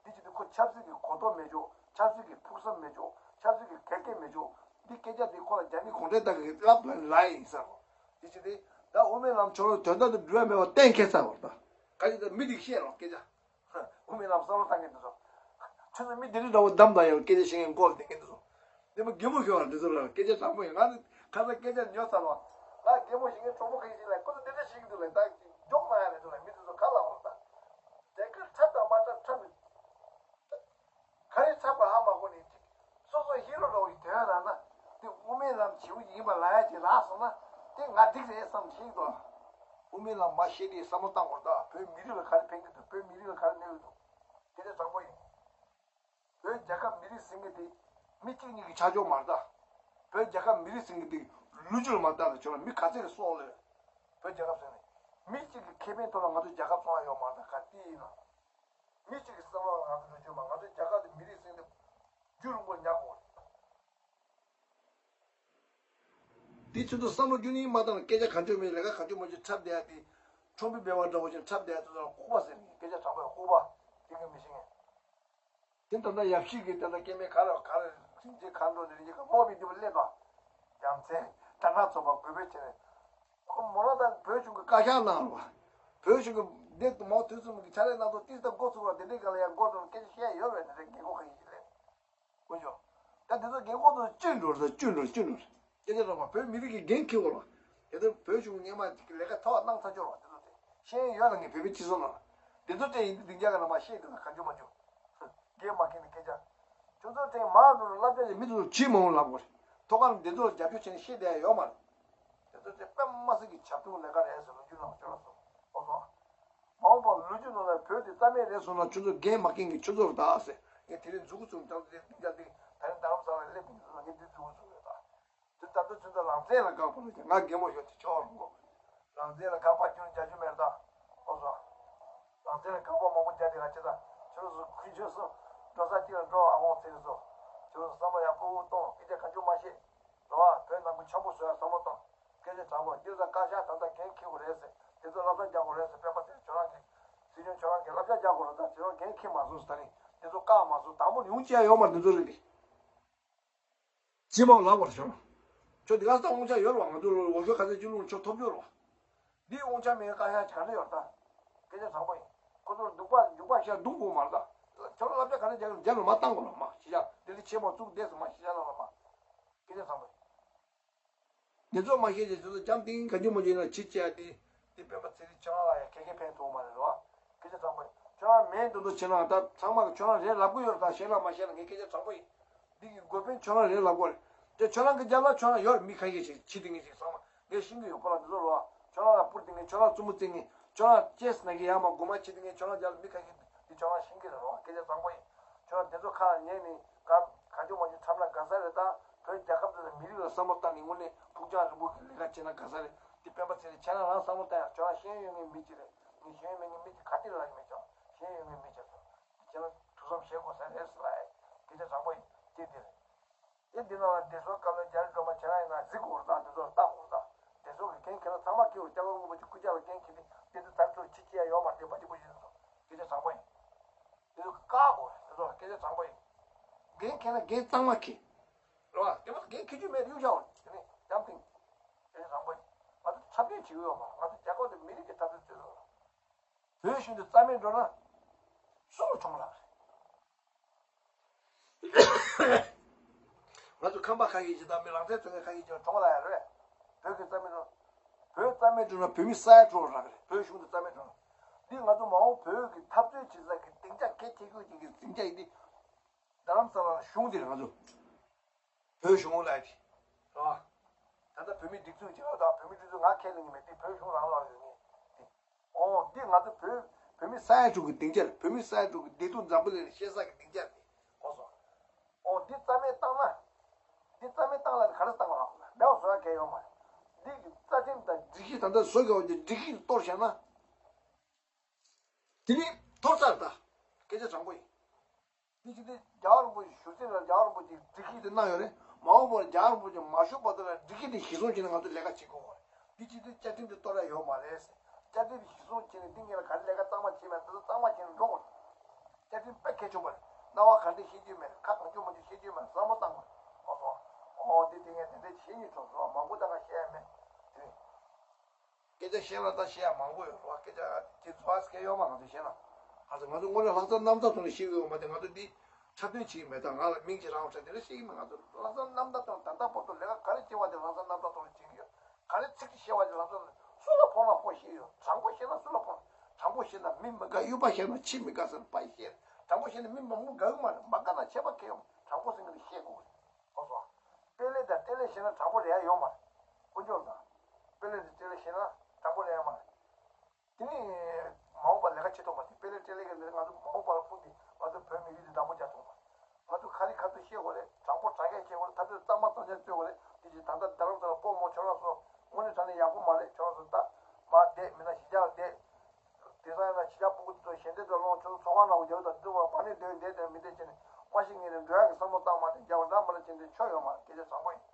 དེ་བྱས་ཏེ་ཁོ་ཆབ་སྲིད་ཀྱི་གོ་རྟོགས་མེད་ཆོག་ཆབ་སྲིད་ཀྱི་ཕུགས་བསམ་མེད་ཆོག་ཆབ་སྲིད་ཀྱི་གེགས་གེགས་མེད་ཆོག་འདི་སྐད་ཆ་འདི་ཁོ་ལ་རྒྱ་མི་གུང་ཁྲན་ཏང་གིས་ལབ་ལ་ལ་ཡིན་ས་རོ། དེ་བྱས་ཏེ་ད་དབུ་མའི་ལམ་ཁྱོད་རང་དོན་དག་ཏུ་འགྲོ་ཡ་མེད་པ་གཏན་འཁེལ་ཚར་བ་རེད་ད། ག་ཅི་ད་མི་འདི་བཤད་རོགས་སྐད་ཆ། དབུ་མའི་ལམ་བསམ་བློ་བཏང་མཁན་འདི་ཚོ། ཁྱོད་ཚོ་མི་འདི་འདྲ་འདྲ་བོ་བདམས་དང་ཡང་སྐད་ཆ་བཤད་མཁན་མགོ་ལ་བསྡད་མཁན་འདི་ཚོ། འདི་མ་གད་མོ་ཤོར་བ་འདི་ཚོ་ལ་སྐད་ཆ་དྲང་པོ་ཡིན། ང་ནི་ཁ་སང་སྐད་ཆ་ཉོ་ཚར་བ། ང་གད་མོ་ཤེས་མཁན་གྲོགས་པོ་ཁ་ཤས་ཤིག་ལ་ཁོ་ཚོ་འདི་འདྲ་བཤད་ཀྱི་འདུག་ལ། ད་མགྱོགས་མ་ཡ་རེད་འདུག་ལ། མི་འདི་ཚོ་ག་ལ་འོང་ད། དེ་གར་འཁྲབ་དང་མ་འཁྲབ་འཁྲབ་མི། ག་རེ་འཁྲབ་པ་ཧ་མ་གོ་ནས་ཅིག་སོ་སོ་ཧི་རོ་འདྲ་བོ་ཡི་དོན་རག་ན། དེ་དབུ་མའི་ལམ་བྱེད་པོ་ཡིན་པ་ལ་ཡ་ཅིག་རག་སོང་ན་དེ་ང་འགྲིག་རེད་བསམ་ཤེས་དོ། དབུ་མའི་ལམ་མ་ཤེས་དེ་བསམ་བློ་བཏང་དགོས་ད། བོད་མི་རིགས་ལ་ག་རེ་ཕན་གྱི་འདུག་བོད་མི་རིགས་ལ་ག་རེ་གནོད་ཀྱི་འདུག་དེ་ནས་དྲང་པོ་ཡིན། བོད་རྒྱལ་ཁབ་མི་རིགས་ཟེར་མཁན་དེ་མི་གཅིག་གཉིས་ཀྱི་ཆ་འཇོག་མ་རེད་ད། བོད་རྒྱལ་ཁབ་མི་རིགས་ཟེར་མཁན་དེ་ལོ་རྒྱུས་ལ་མ་བལྟས་ན་ཁྱོད་ལ་མི་ག་ཚད་ཀྱི་སྲོག་ལས། བོད་རྒྱལ་ཁབ་ཟེར་ནས་མི་གཅིག་གི་ཁེ་ཕན་ཐོག་ལ་ང་ཚོ་རྒྱལ་ཁབ་སྲུང་ཡ་ཡོད་མ་རེད་ད། ག་དེ་ཡིན་ན། མི་གཅིག་གི་བསམ་བློ་ལ་ང་ཚོ་འགྲོ་རྒྱུ་མ། ང་ཚོ་རྒྱལ་ཁབ་དེ་མི་རིགས་ཟེར་མཁན་དེ་རྒྱུན་རིང་པོ་ཉར་དགོས་རེད། དེ་ཚོ་ཚོ་བསམ་བློ་རྒྱུན་རིང་མ་བཏང་ན་སྐད་ཆ་གང་བྱུང་མེད། ལས་ཀ་གང་བྱུང་མ་བྱུང་འཁྲབ་བསྡད་ཡ་དེ། ཁྲོམ་བུ་སྦལ་པ་འདྲ་བོ་ཅིག་འཁྲབ་བསྡད་ཡ་དེ་ཚོ་ལ་ལྐུགས་པ་ཟེར་ནས་སྐད་ཆ་དྲང་པོ་ཡང་ལྐུགས་པ་དེ་ག་མི་ཤེས་མཁན། དེ་ད་ལྟ་ཡབ་གཞིས་ཀྱི་དེ་ལ་སྐྱེ་དམན་ག་རེ་ག་རེ་རིན་ཆེན་གང་འགྲོ་ནས་རིན་ཆེན་གང་སྨོས་པའི་འདི་བ་སླེབས་པ། ཡ་མཚན་དར་ནག་ཚོགས་པ་དགོས་པའི་ཆེད་ནས། ཁོ་མོ་རང་དང་བོད་གཞུང་གི་བཀའ་ཤག་གནང་རོགས། བོད་གཞུང་གི་འདི་མའོ་ཐུན་སུམ་གྱི་ཕྱག་ལས་གནང་ཐོག་ཏིས་ད་འགོ་ཚུགས་རོགས། དེ་འདྲའི་སྒང་ལ་ཡང་འགོ་ཚུགས་སྐད་ཆ་བཤད་ཡོད་རེད། དེ་འདྲའི་རྒན་གོག་ཁ་ཤས་ཤིག་ལས། དཀོན་མཆོག་ད་དེ་ཚོ་རྒན་གོག་ཚོ་བཅུད་འགྲོ་རེད། བཅུད་འགྲོ་བཅུད་འགྲོ་རེད། སྐད་ཆ་རོགས་པ་བོད་མི་རིགས་ཀྱི་འགན་འཁྱེར་དགོས་རོགས། དེ་ཚོ་བོད་གཞུང་ངས་མ་ལས་ཀ་ཐོག་གནང་ཚར་ཆོག་རོགས། དེ་ཚོ་དེ་ཤེས་ཡོན་ཡོད་ལ་ངས་བོད་པའི་སྤྱི་ཚོགས་ནང་ལ་དེ་ཚོ་དེ་ཡིན་དུས་སྡིངས་ཆ་ག་ན་མ་ཤེས་དེ་ལ་གང་བྱུང་མ་བྱུང་། འགན་མ་འཁྱེར་ནས་སྐད་ཆ། ཁྱོད་ཚོ་དེ་མར་འགྲོ་ལ་བསླབ་བྱ་ཞིག་མི་ཚོ་ཇི་མང་པོ་ལབ་དགོས་རེད། ཐོག་ཁར་འདི་ཚོ་ལ་རྒྱབ་སྐྱོར་བྱས་ནས་ཤེས་བསྡད་ཡ་ཡོད་མ་རེད། དེ་ཚོ་དེ་དཔེ་མ་སྲིད་ཀྱི་བྱབས་ཐུང་ལས་ཀ་རེད་ཟེར་ལོ་རྒྱུས་ནང་ཁྱོད་རང་ཚོ་ཨོ་སོང་། མ་འོངས་པར་ལོ་རྒྱུས་ནང་ལ་བོད་དེ་རྩ་མེད་རེད་སོང་ན་ཁྱོད་ཚོ་འགན་མ་འཁྱེར་མཁན་ཁྱོད་ཚོ་རེད་ད་ཟེར། ངས་དེ་རིང་མཛུབ་གུ་བཙུགས་ནས་ད་ལྟ་དེ་རིང་རྡ་རམ་ས་ལ་སླེབས་པའི་དུས་ལ་ངས་འདི་མཛུབ་གུ་བཙུགས་ཡོད་ད། དེ་ད་ལྟ་ཚུན་ཚོད་རང་བཙན་ལ་དགག་པ་ལ་ང་རྒན་མོ་ཡོད་དེ་ཆོག་རུང་གོ། རང་བཙན་ལ་དགག་པ་རྒྱུན་རྒྱག་རྒྱུ་མེད་ད། ཨོ་སོ། རང་བཙན་ལ་དགག་པ་མང་པོ་རྒྱག་དེ་ང་ཅི་ད་ཁྱོད་ཚོ་ཁུལ་ཆོས་སུ་འགྲོ་ས་གཅིག་ལ་འགྲོ་བ་འོང་ཚེ་རེ་སོ། དེ་ཚོ་བསམ་བློ་ཡག་པོ་གཏོང་། སྐད་ཆ་གང་བྱུང་མ་བཤད། རེད་བ། བོད་ནང་ཁུལ་འཆམ་པོ་བཟོ་ཡ་བསམ་བློ་བཏང་། སྐད་ཆ་དྲང་པོ། སྐྱེས་ས་བཀའ་ཤག་ད་ལྟ་འགན་འཁྱེར་དགོས་རེད་ཟེར། དེ་ཚོ་བསླབ་བྱ་རྒྱག་དགོས་རེད་ཟེར། སྤེན་པ་ཚེ་རིང་ཁྱོད་རང་གིས། སྲིད་སྐྱོང་ཁྱོད་རང་གིས་བསླབ་བྱ་རྒྱག་དགོས་རེད། ད་དེ་ཚོ་འགན་འཁྱེར་མ་སོང་ཟེར། ད་རིང་དེ་ཚོ་བཀག་མ་སོང་། དང་པོ་ཡོང་བྱས་ཡོད་མ་རེད། དེ་ཚོ་རེད་དེ། སྤྱི་དམངས་ལབ་པར་བྱུང་། ཁྱོད་འདི་ག་ས་དབང་ཆ་ཡོད་རེད་བ། ང་ཚོ་ལོ་ལོ་ཤོག་ག་ཚད་ཅི་ལོ་ཁྱོད་ཐོབ་རྒྱུ་རེད་བ། འདི་དབང་ཆ་མེད་བཀའ་ཤག་ག་རེ་ཡོད་ད། སྐད་ཆ་དྲང་པོ་ཡིན། ཁོ་ཚོར་སྡུག་པ་འཇུག་པ་ཤ་རྡུང་དགོས་མ་རེད་ད། ཁྱོད་རང་བསླབ་བྱ་ག་རེ་རྒྱག་རྒྱག་ནས་མ་བཏང་དགོས་ལ། མ་ཤི་ཤ་དེ་འདྲ་ཆེན་མོ་བཙུགས་བསྡད་སོང་། མ་ཤི་ཤ་ལ་ལ་མ། སྐད་ཆ་དྲང་པོ་ཡིན། དེ་ཚོ་མ་ཤེས་ཀྱི་དེ་ཚོ་འཇམ་ཐིང་ག་འཇུ་མ་འཇུ་ན་ཕྱི་བཅད་དེ། དེ་སྤེན་པ་ཚེ་རིང་ཁྱེད་རང་ལ་ཡང་ཁེ་ཁེ་ཕན་ཐོགས་མ་རེད་རོ། སྐད་ཆ་དྲང་པོ་ཡིན། ཁྱོད་རང་མེད་འདུག་འདུག་བྱེད་ན་ད་ཚང་མ་གི་ཁྱོད་རང་རེད་ལབ་གི་ཡོད་རེད། ད་ཤེས་ན་མ་ཤེས་ན་ངས་སྐད་ཆ་དྲང་པོ་ཡིན། འདི་གི་འགོ་དཔོན་ཁྱོད་རང་རེད་ལབ་གི་རེད། དེ་ཁྱོད་རང་གི་རྒྱབ་ལ་ཁྱོད་རང་ཡོད་རེད། མི་ཁ་ཤས་ཤིག་ཕྱི་དེ་ངས་ཅིག་ཚང་མ་ངས་ཤེས་ཀྱི་ཡོད། ཁོ་རང་དེ་ཚོ་རོ། ཁྱོད་རང་ལ་སྤུར་དེ་ངས་ཁྱོད་རང་རྩུབ་མོ་རྩེ་ངས་ཁྱོད་རང་ཅེས་ན་གི་ཡ་མ་དགོས་མ་ཕྱི་དེ་ངས་ཁྱོད་རང་རྒྱབ་ལ་མི་ཁ་ཤས་འདི་ཁྱོད་རང་ཤེས་ཀྱི་རེད་རོ། སྐད་ཆ་དྲང་པོ་ཡིན། ཁྱོད་རང་དེ་ཚོ་ཁ་ལ་ཉན་ནས་ག་ག་འཇུ་མ་འཇུ་འཁྲབ་ན་དགའ་ས་རེད། ད་བོད་རྒྱལ་ཁབ་འདི་ལ་མི་རིགས་ལ་བསམ་བློ་བཏང་ནས་དངོས་གནས་ཕུགས་རྒྱང་རིང་པོ་གི་ལས་ཀ་བྱས་ན་དགའ་ས་རེད། དེ་སྤེན་པ་ཚེ་རིང་ཁྱེད་རང་རང་བསམ་བློ་བཏང་ཡ། ཁྱོད་རང་ཤེས་ཡོན་མེད་མི་ཅིག་རེད། ངས་ཤེས་ཡོན་མེད་མཁན་མི་ཅིག་ག་དེ་ལ་ཡིན་མེད་ཀྱང་ཤེས་ཡོན་མེད་མི་ཅིག་རེད། ཁྱེད་རང་ཐུགས་བསམ་བཞེས་དགོས་ས་རེད་ཟེར་ལ། སྐད་ཆ་དྲང་པོ་ཡིན། དེ་དེ་རེད། དེ་འདི་ནང་ལ་བདེ་སྲུང་བཀའ་བློན་རྒྱ་རི་སྒྲོལ་མ་ཁྱེད་རང་ཡིན་ན་གཟིགས་དགོས་རེད། ད་འདི་ཚོ་ལྟ་དགོས་རེད། ད་བདེ་སྲུང་གི་འགན་ཁྱེད་རང་ཚང་མ་འཁྱེར་དགོས། སྐྱབས་མགོན་རིན་པོ་ཆེ་སྐུ་ཕྱྭ་ལ་འགན་འཁྱེར་ཏེ་དེ་ཚོ་ད་ཚོ་ཕྱི་ཕྱི་ཡ་ཡོད་མ་རེད། བ་ཅི་པོ་ཞིག་རེད། སྐད་ཆ་དྲང་པོ་ཡིན། དེ་ཚོ་བཀག་དགོས་རེད། དེ་ཚོ་སྐད་ཆ་དྲང་པོ་ཡིན། འགན་འཁྱེར་ན་འགན་གཙང་མ་འཁྱེར། རེད་བ། དེ་མ་འགན་འཁྱེར་རྒྱུ་མེད་གཡུག་བཞག་པ་རེད། དེ་ནས་འཇམ་ཐིང་། སྐད་ཆ་དྲང་པོ་ཡིན། ང་ཚོ་འཁྲབ་སྟོན་བྱེད་ཀྱི་ཡོད་མ་རེད། ང་ཚོ་རྒྱལ་ཁབ་དེ་མི་རིགས་ཀྱི་འཐབ་རྩོད་བྱེད་ཀྱི་ཡོད་རེད། བོད་གཞུང་དེ་རྩ་མེད་འགྲོ་ན་སུ་ལ་གྲོངས་ལ་རེད། ང་ཚོ་ཁམས་པ་ཁ་ཤས་ཅིག་དང་མི་རང་བཙན་རྩོད་མཁན་ཁ་ཤས་ཅིག་གྲོངས་ལ་ཡ་རེད། བོད་ཀྱི་རྩ་མེད་འགྲོ། བོད་རྩ་མེད་འགྲོ་ན་བོད་མི་ས་ཡ་དྲུག་རག་རེད། བོད་གཞུང་དེ་རྩ་མེད་འགྲོ་ན། འདི་ང་ཚོ་མ་འོངས་བོད་ཀྱི་འཐབ་རྩོད་བྱེད་ས་གི་སྡིངས་ཆ་གལ་ཆེ་ཤོས་ཅིག་གི་སྡིངས་ཆ་ཡིན། འདི་རྡ་རམ་ས་ལ་གཞུང་འདི་རེད། ང་ཚོ་བོད་གཞུང་ལ་ཡ་གི་རེད་བ། ད་ལྟ་བོད་མིའི་སྒྲིག་འཛུགས་ཀྱི་ལོ་དང་བོད་མིའི་སྒྲིག་འཛུགས་ང་ཁས་ལེན་གྱི་མེད། འདི་བོད་གཞུང་རང་ལ་ཡོད་ངེས་འདི། ཨོ། འདི་ང་ཚོ་བོད་བོད་མི་ས་ཡ་དྲུག་གི་སྡིངས་ཆ་རེད། བོད་མི་ས་ཡ་དྲུག་གི་བདེ་སྡུག་འཛམ་བུ་གླིང་ལ་བཤད་ས་གི་སྡིངས་ཆ་རེད། གོ་སོང་། ཨོ། འདི་རྩ་མེད་བཏང་ན། འདི་རྩ་མེད་བཏང་ལ་ག་རེ་བཏང་ལ་མེད་པ་བཟོ་ཡ་གལ་ཡོད་མ་རེད། འདི་གི་རྩ་ཁྲིམས་དང་སྒྲིག་གཞི་ད་ལྟ་བཟོ་དགོས་པ་འདི་སྒྲིག་གཞི་གཏོར་བཞག་ན། དེ་ནི་གཏོར་ཚར་ད། སྐད་ཆ་དྲང་པོ་ཡིན། འདི་ཅི་སྟེ་རྒྱལ་བ་རིན་པོ་ཆེ་ཞུ་ཚིག་ལ་རྒྱལ་བ་རིན་པོ་ཆེས་སྒྲིག་གཞི་དེ་གནང་ཡོད་རེད། མ་འོངས་པར་རྒྱལ་བ་རིན་པོ་ཆེ་མ་བཞུགས་བར་དུ་ལ་སྒྲིག་གཞི་དེ་གཞིར་བཟུང་བྱས་ནས་ང་ཚོ་ལས་ཀ་བྱེད་དགོས་པ་རེད། འདི་ཅི་སྟེ་བཅའ་ཁྲིམས་དེ་གཏོར་ཡ་ཡོད་མ་རེད། བཅའ་ཁྲིམས་གཞིར་བཟུང་བྱས་ནས་འདི་ངེད་ལ་ག་རེ་ལས་ཀ་གཙང་མ་བྱས་མེད་འདི་ཚོ་གཙང་མ་བྱས་ནས་འགྲོ་དགོས་རེད། བཅའ་ཁྲིམས་དཔེ་གལ་ཆེན་པོ་རེད། རྣ་བ་ག་འདྲ་བཤད་རྒྱུ་མེད། ཁ་གང་བྱུང་མང་བྱུང་བཤད་རྒྱུ་མེད། བསམ་བློ་བཏང་དགོས་རེད། ཨོ་སོ། ཨོ་འདི་དེ་ངས་དེ་འདྲ་བྱེད་སྙིང་བྲོ་སོང་། མང་པོ་ད་ག་བཤད་ཡ་མེད། དེ་རེད། སྐད་ཆ་བཤད་ན་ད་བཤད་ཡ་མང་པོ་ཡོད་རེད་བ། སྐད་ཆ་དེ་རྫོགས་སྐད་ཡོད་མ། ང་ཚོ་བཤད་ན། ང་ཚོ་ང་ཚོ་དངོས་གནས་ལྷག་བསམ་རྣམ་དག་ཐོག་ནས་བཤད་ཀྱི་ཡོད་མ་རེད། ང་ཚོ་འདི་འཁྲབ་སྟོན་བྱེད་ཀྱི་མེད། ད་ང་ལ་མིང་ཅིག་རག་འོང་ས་དེ་འདྲ་བཤད་ཀྱི་མེད། ང་ཚོ་ལྷག་བསམ་རྣམ་དག་ཐོག་ནས་ད་ལྟ་བར་དུ་ལས་ཀ་ག་རེ་བྱེད་པ་དེ་ལྷག་བསམ་རྣམ་དག་ཐོག་ནས་བྱེད་ཀྱི་ཡོད། ག་རེ་ཚིག་གཅིག་བཤད་པ་དེ་ལྷག་བསམ་རྣམ། སུ་ལ་ཕོག་ན་ཕོག་ཤེས་ཡོད། དྲང་པོ་བཤད་ན་སུ་ལ་ཕོག་དྲང་པོ་བཤད་ན་མི་མི་དགའ། གཡུག་པ་བཤད་ན་ཆེས་མི་དགའ་ཟེར་པ་བཤད། དྲང་པོ་བཤད་ན་མི་མང་པོ་དགའ་གི་མ་རེད། མ་དགའ་ན་ཆད་པ་གང་ཡང་མ་རེད། དྲང་པོ་ཟེར་མཁན་དེ་བཤད་དགོས་རེད། ཨོ་སོ། དཔེ་ལེགས་དང་དཔེ་ལེགས་བཤད་ན་དྲང་པོ་རེད་ཡ་ཡོད་མ་རེད། དཀོན་མཆོག་དང་། དཔེ་ལེགས་དང་དཔེ་ལེགས་བཤད་ན་དྲང་པོ་རེད་ཡ་མ་རེད། དེ་ནི་མ་འོངས་པར་ལས་ཀ་བྱེད་ཐུབ་པ་དེ། དཔེ་ལེགས་དཔེ་ལེགས་ཀྱི་ལས་ང་ཚོ་མ་འོངས་པར་ཕུགས་ཀྱི་ང་ཚོ་བོད་མི་རིགས་དེ་བདག་པོ་རྒྱག་ཐུབ་པ། ང་ཚོ་ཁ་རི་ཁ་ཐུག་བཤད་དགོས་རེད། དྲང་པོ་དྲང་གཞག་བཤད་དགོས་རེད། ཐབས་ཇུས་གཙང་མ་གཙང་རྐྱང་རྩོད་དགོས་རེད། དེ་བཞིན་ད་ལྟ་རྡ་རམ་ས་ལ་སྤོ་མོ་ཁྱོད་རང་ཚོ་དངོས་གནས་དྲང་གནས་ཡག་པོ་མ་རེད། ཁྱོད་རང་ཚོ་ད་མར་བསྡད་མི་ན་གཞིས་ཆགས་ལ་བསྡད། དེང་སང་ཡིན་ན་གཞིས་ཆགས་སྤུ་གུ་དེ་ཚོ་ཞལ་འདེབས་དང་སློང་། ཁྱོད་ཚོ་ཚོང་ཁང་ནང་འགྱོ་དང་འདུག་པ། པ་ནི་སྡོད་བསྡད་དེ་མི་བསྡད་བྱས་ནས་མ་གཞི་ངས་ནས་འགྲོ་ཡག་གི་བསམ་བློ་བཏང་མ་བསྡད། རྒྱག་པ་འདྲ་མ་འདྲ་བྱས་ནས་ཆོ་ཡོད་མ་རེད། སྐད་ཆ་དྲང་པོ་ཡིན།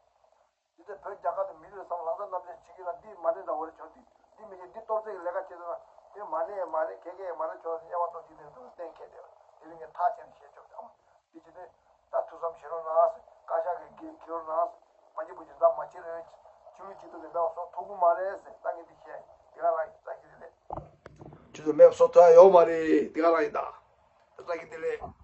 དེ་ཚོ་བོད་རྒྱལ་ཁབ་དང་མི་རིགས་ལ་བསམ་ལྷག་བསམ་རྣམ་དཔྱོད་བྱེད་ཀྱི་ན་འདི་མ་གནས་འདྲ་བོ་རེད། ཁྱོད་འདི་འདི་མི་བྱེད། འདི་གཏོར་རྩེ་གི་ལས་ཀ་བྱེད་ཟེར་ན་དེ་མ་གནས་མ་རེད། གལ་གལ་མ་རེད། ཁྱོད་དབྱེ་བ་ཕྱེ་དེ་འདུག་གཏན་འཁེལ་བསྡད་པ་དེ་རིང་ངས་ཐག་བཅད་ནས་བཤད་ཆོག་ཨ་མ། དེ་བྱས་ནས་ད་ཐུགས་བསམ་བཞེས་རོགས་གནང་། བཀའ་ཤག་གི་འགན་འཁྱེར་རོགས་གནང་། མ་བྱེད་པ་ཅིག་འདྲ་མ་བྱེད་རོགས། ཆུ་མིག་གཅིག་ཏུ་ལས་འདྲ་བ་སོགས་ཐུབ་ཀྱི་མ་རེད་ཟེར། ད་ངས་འདི་བཤད་དེ་ག་ལ་ཡིན། ད་གི་རེད། ཆུ་ཚོད་མེད་པ་སོགས་ཐོན་ཡ་ཡོད་མ་རེད། དེ་ག་ལ་ཡིན་ད། ད་གི་དེ་ལས།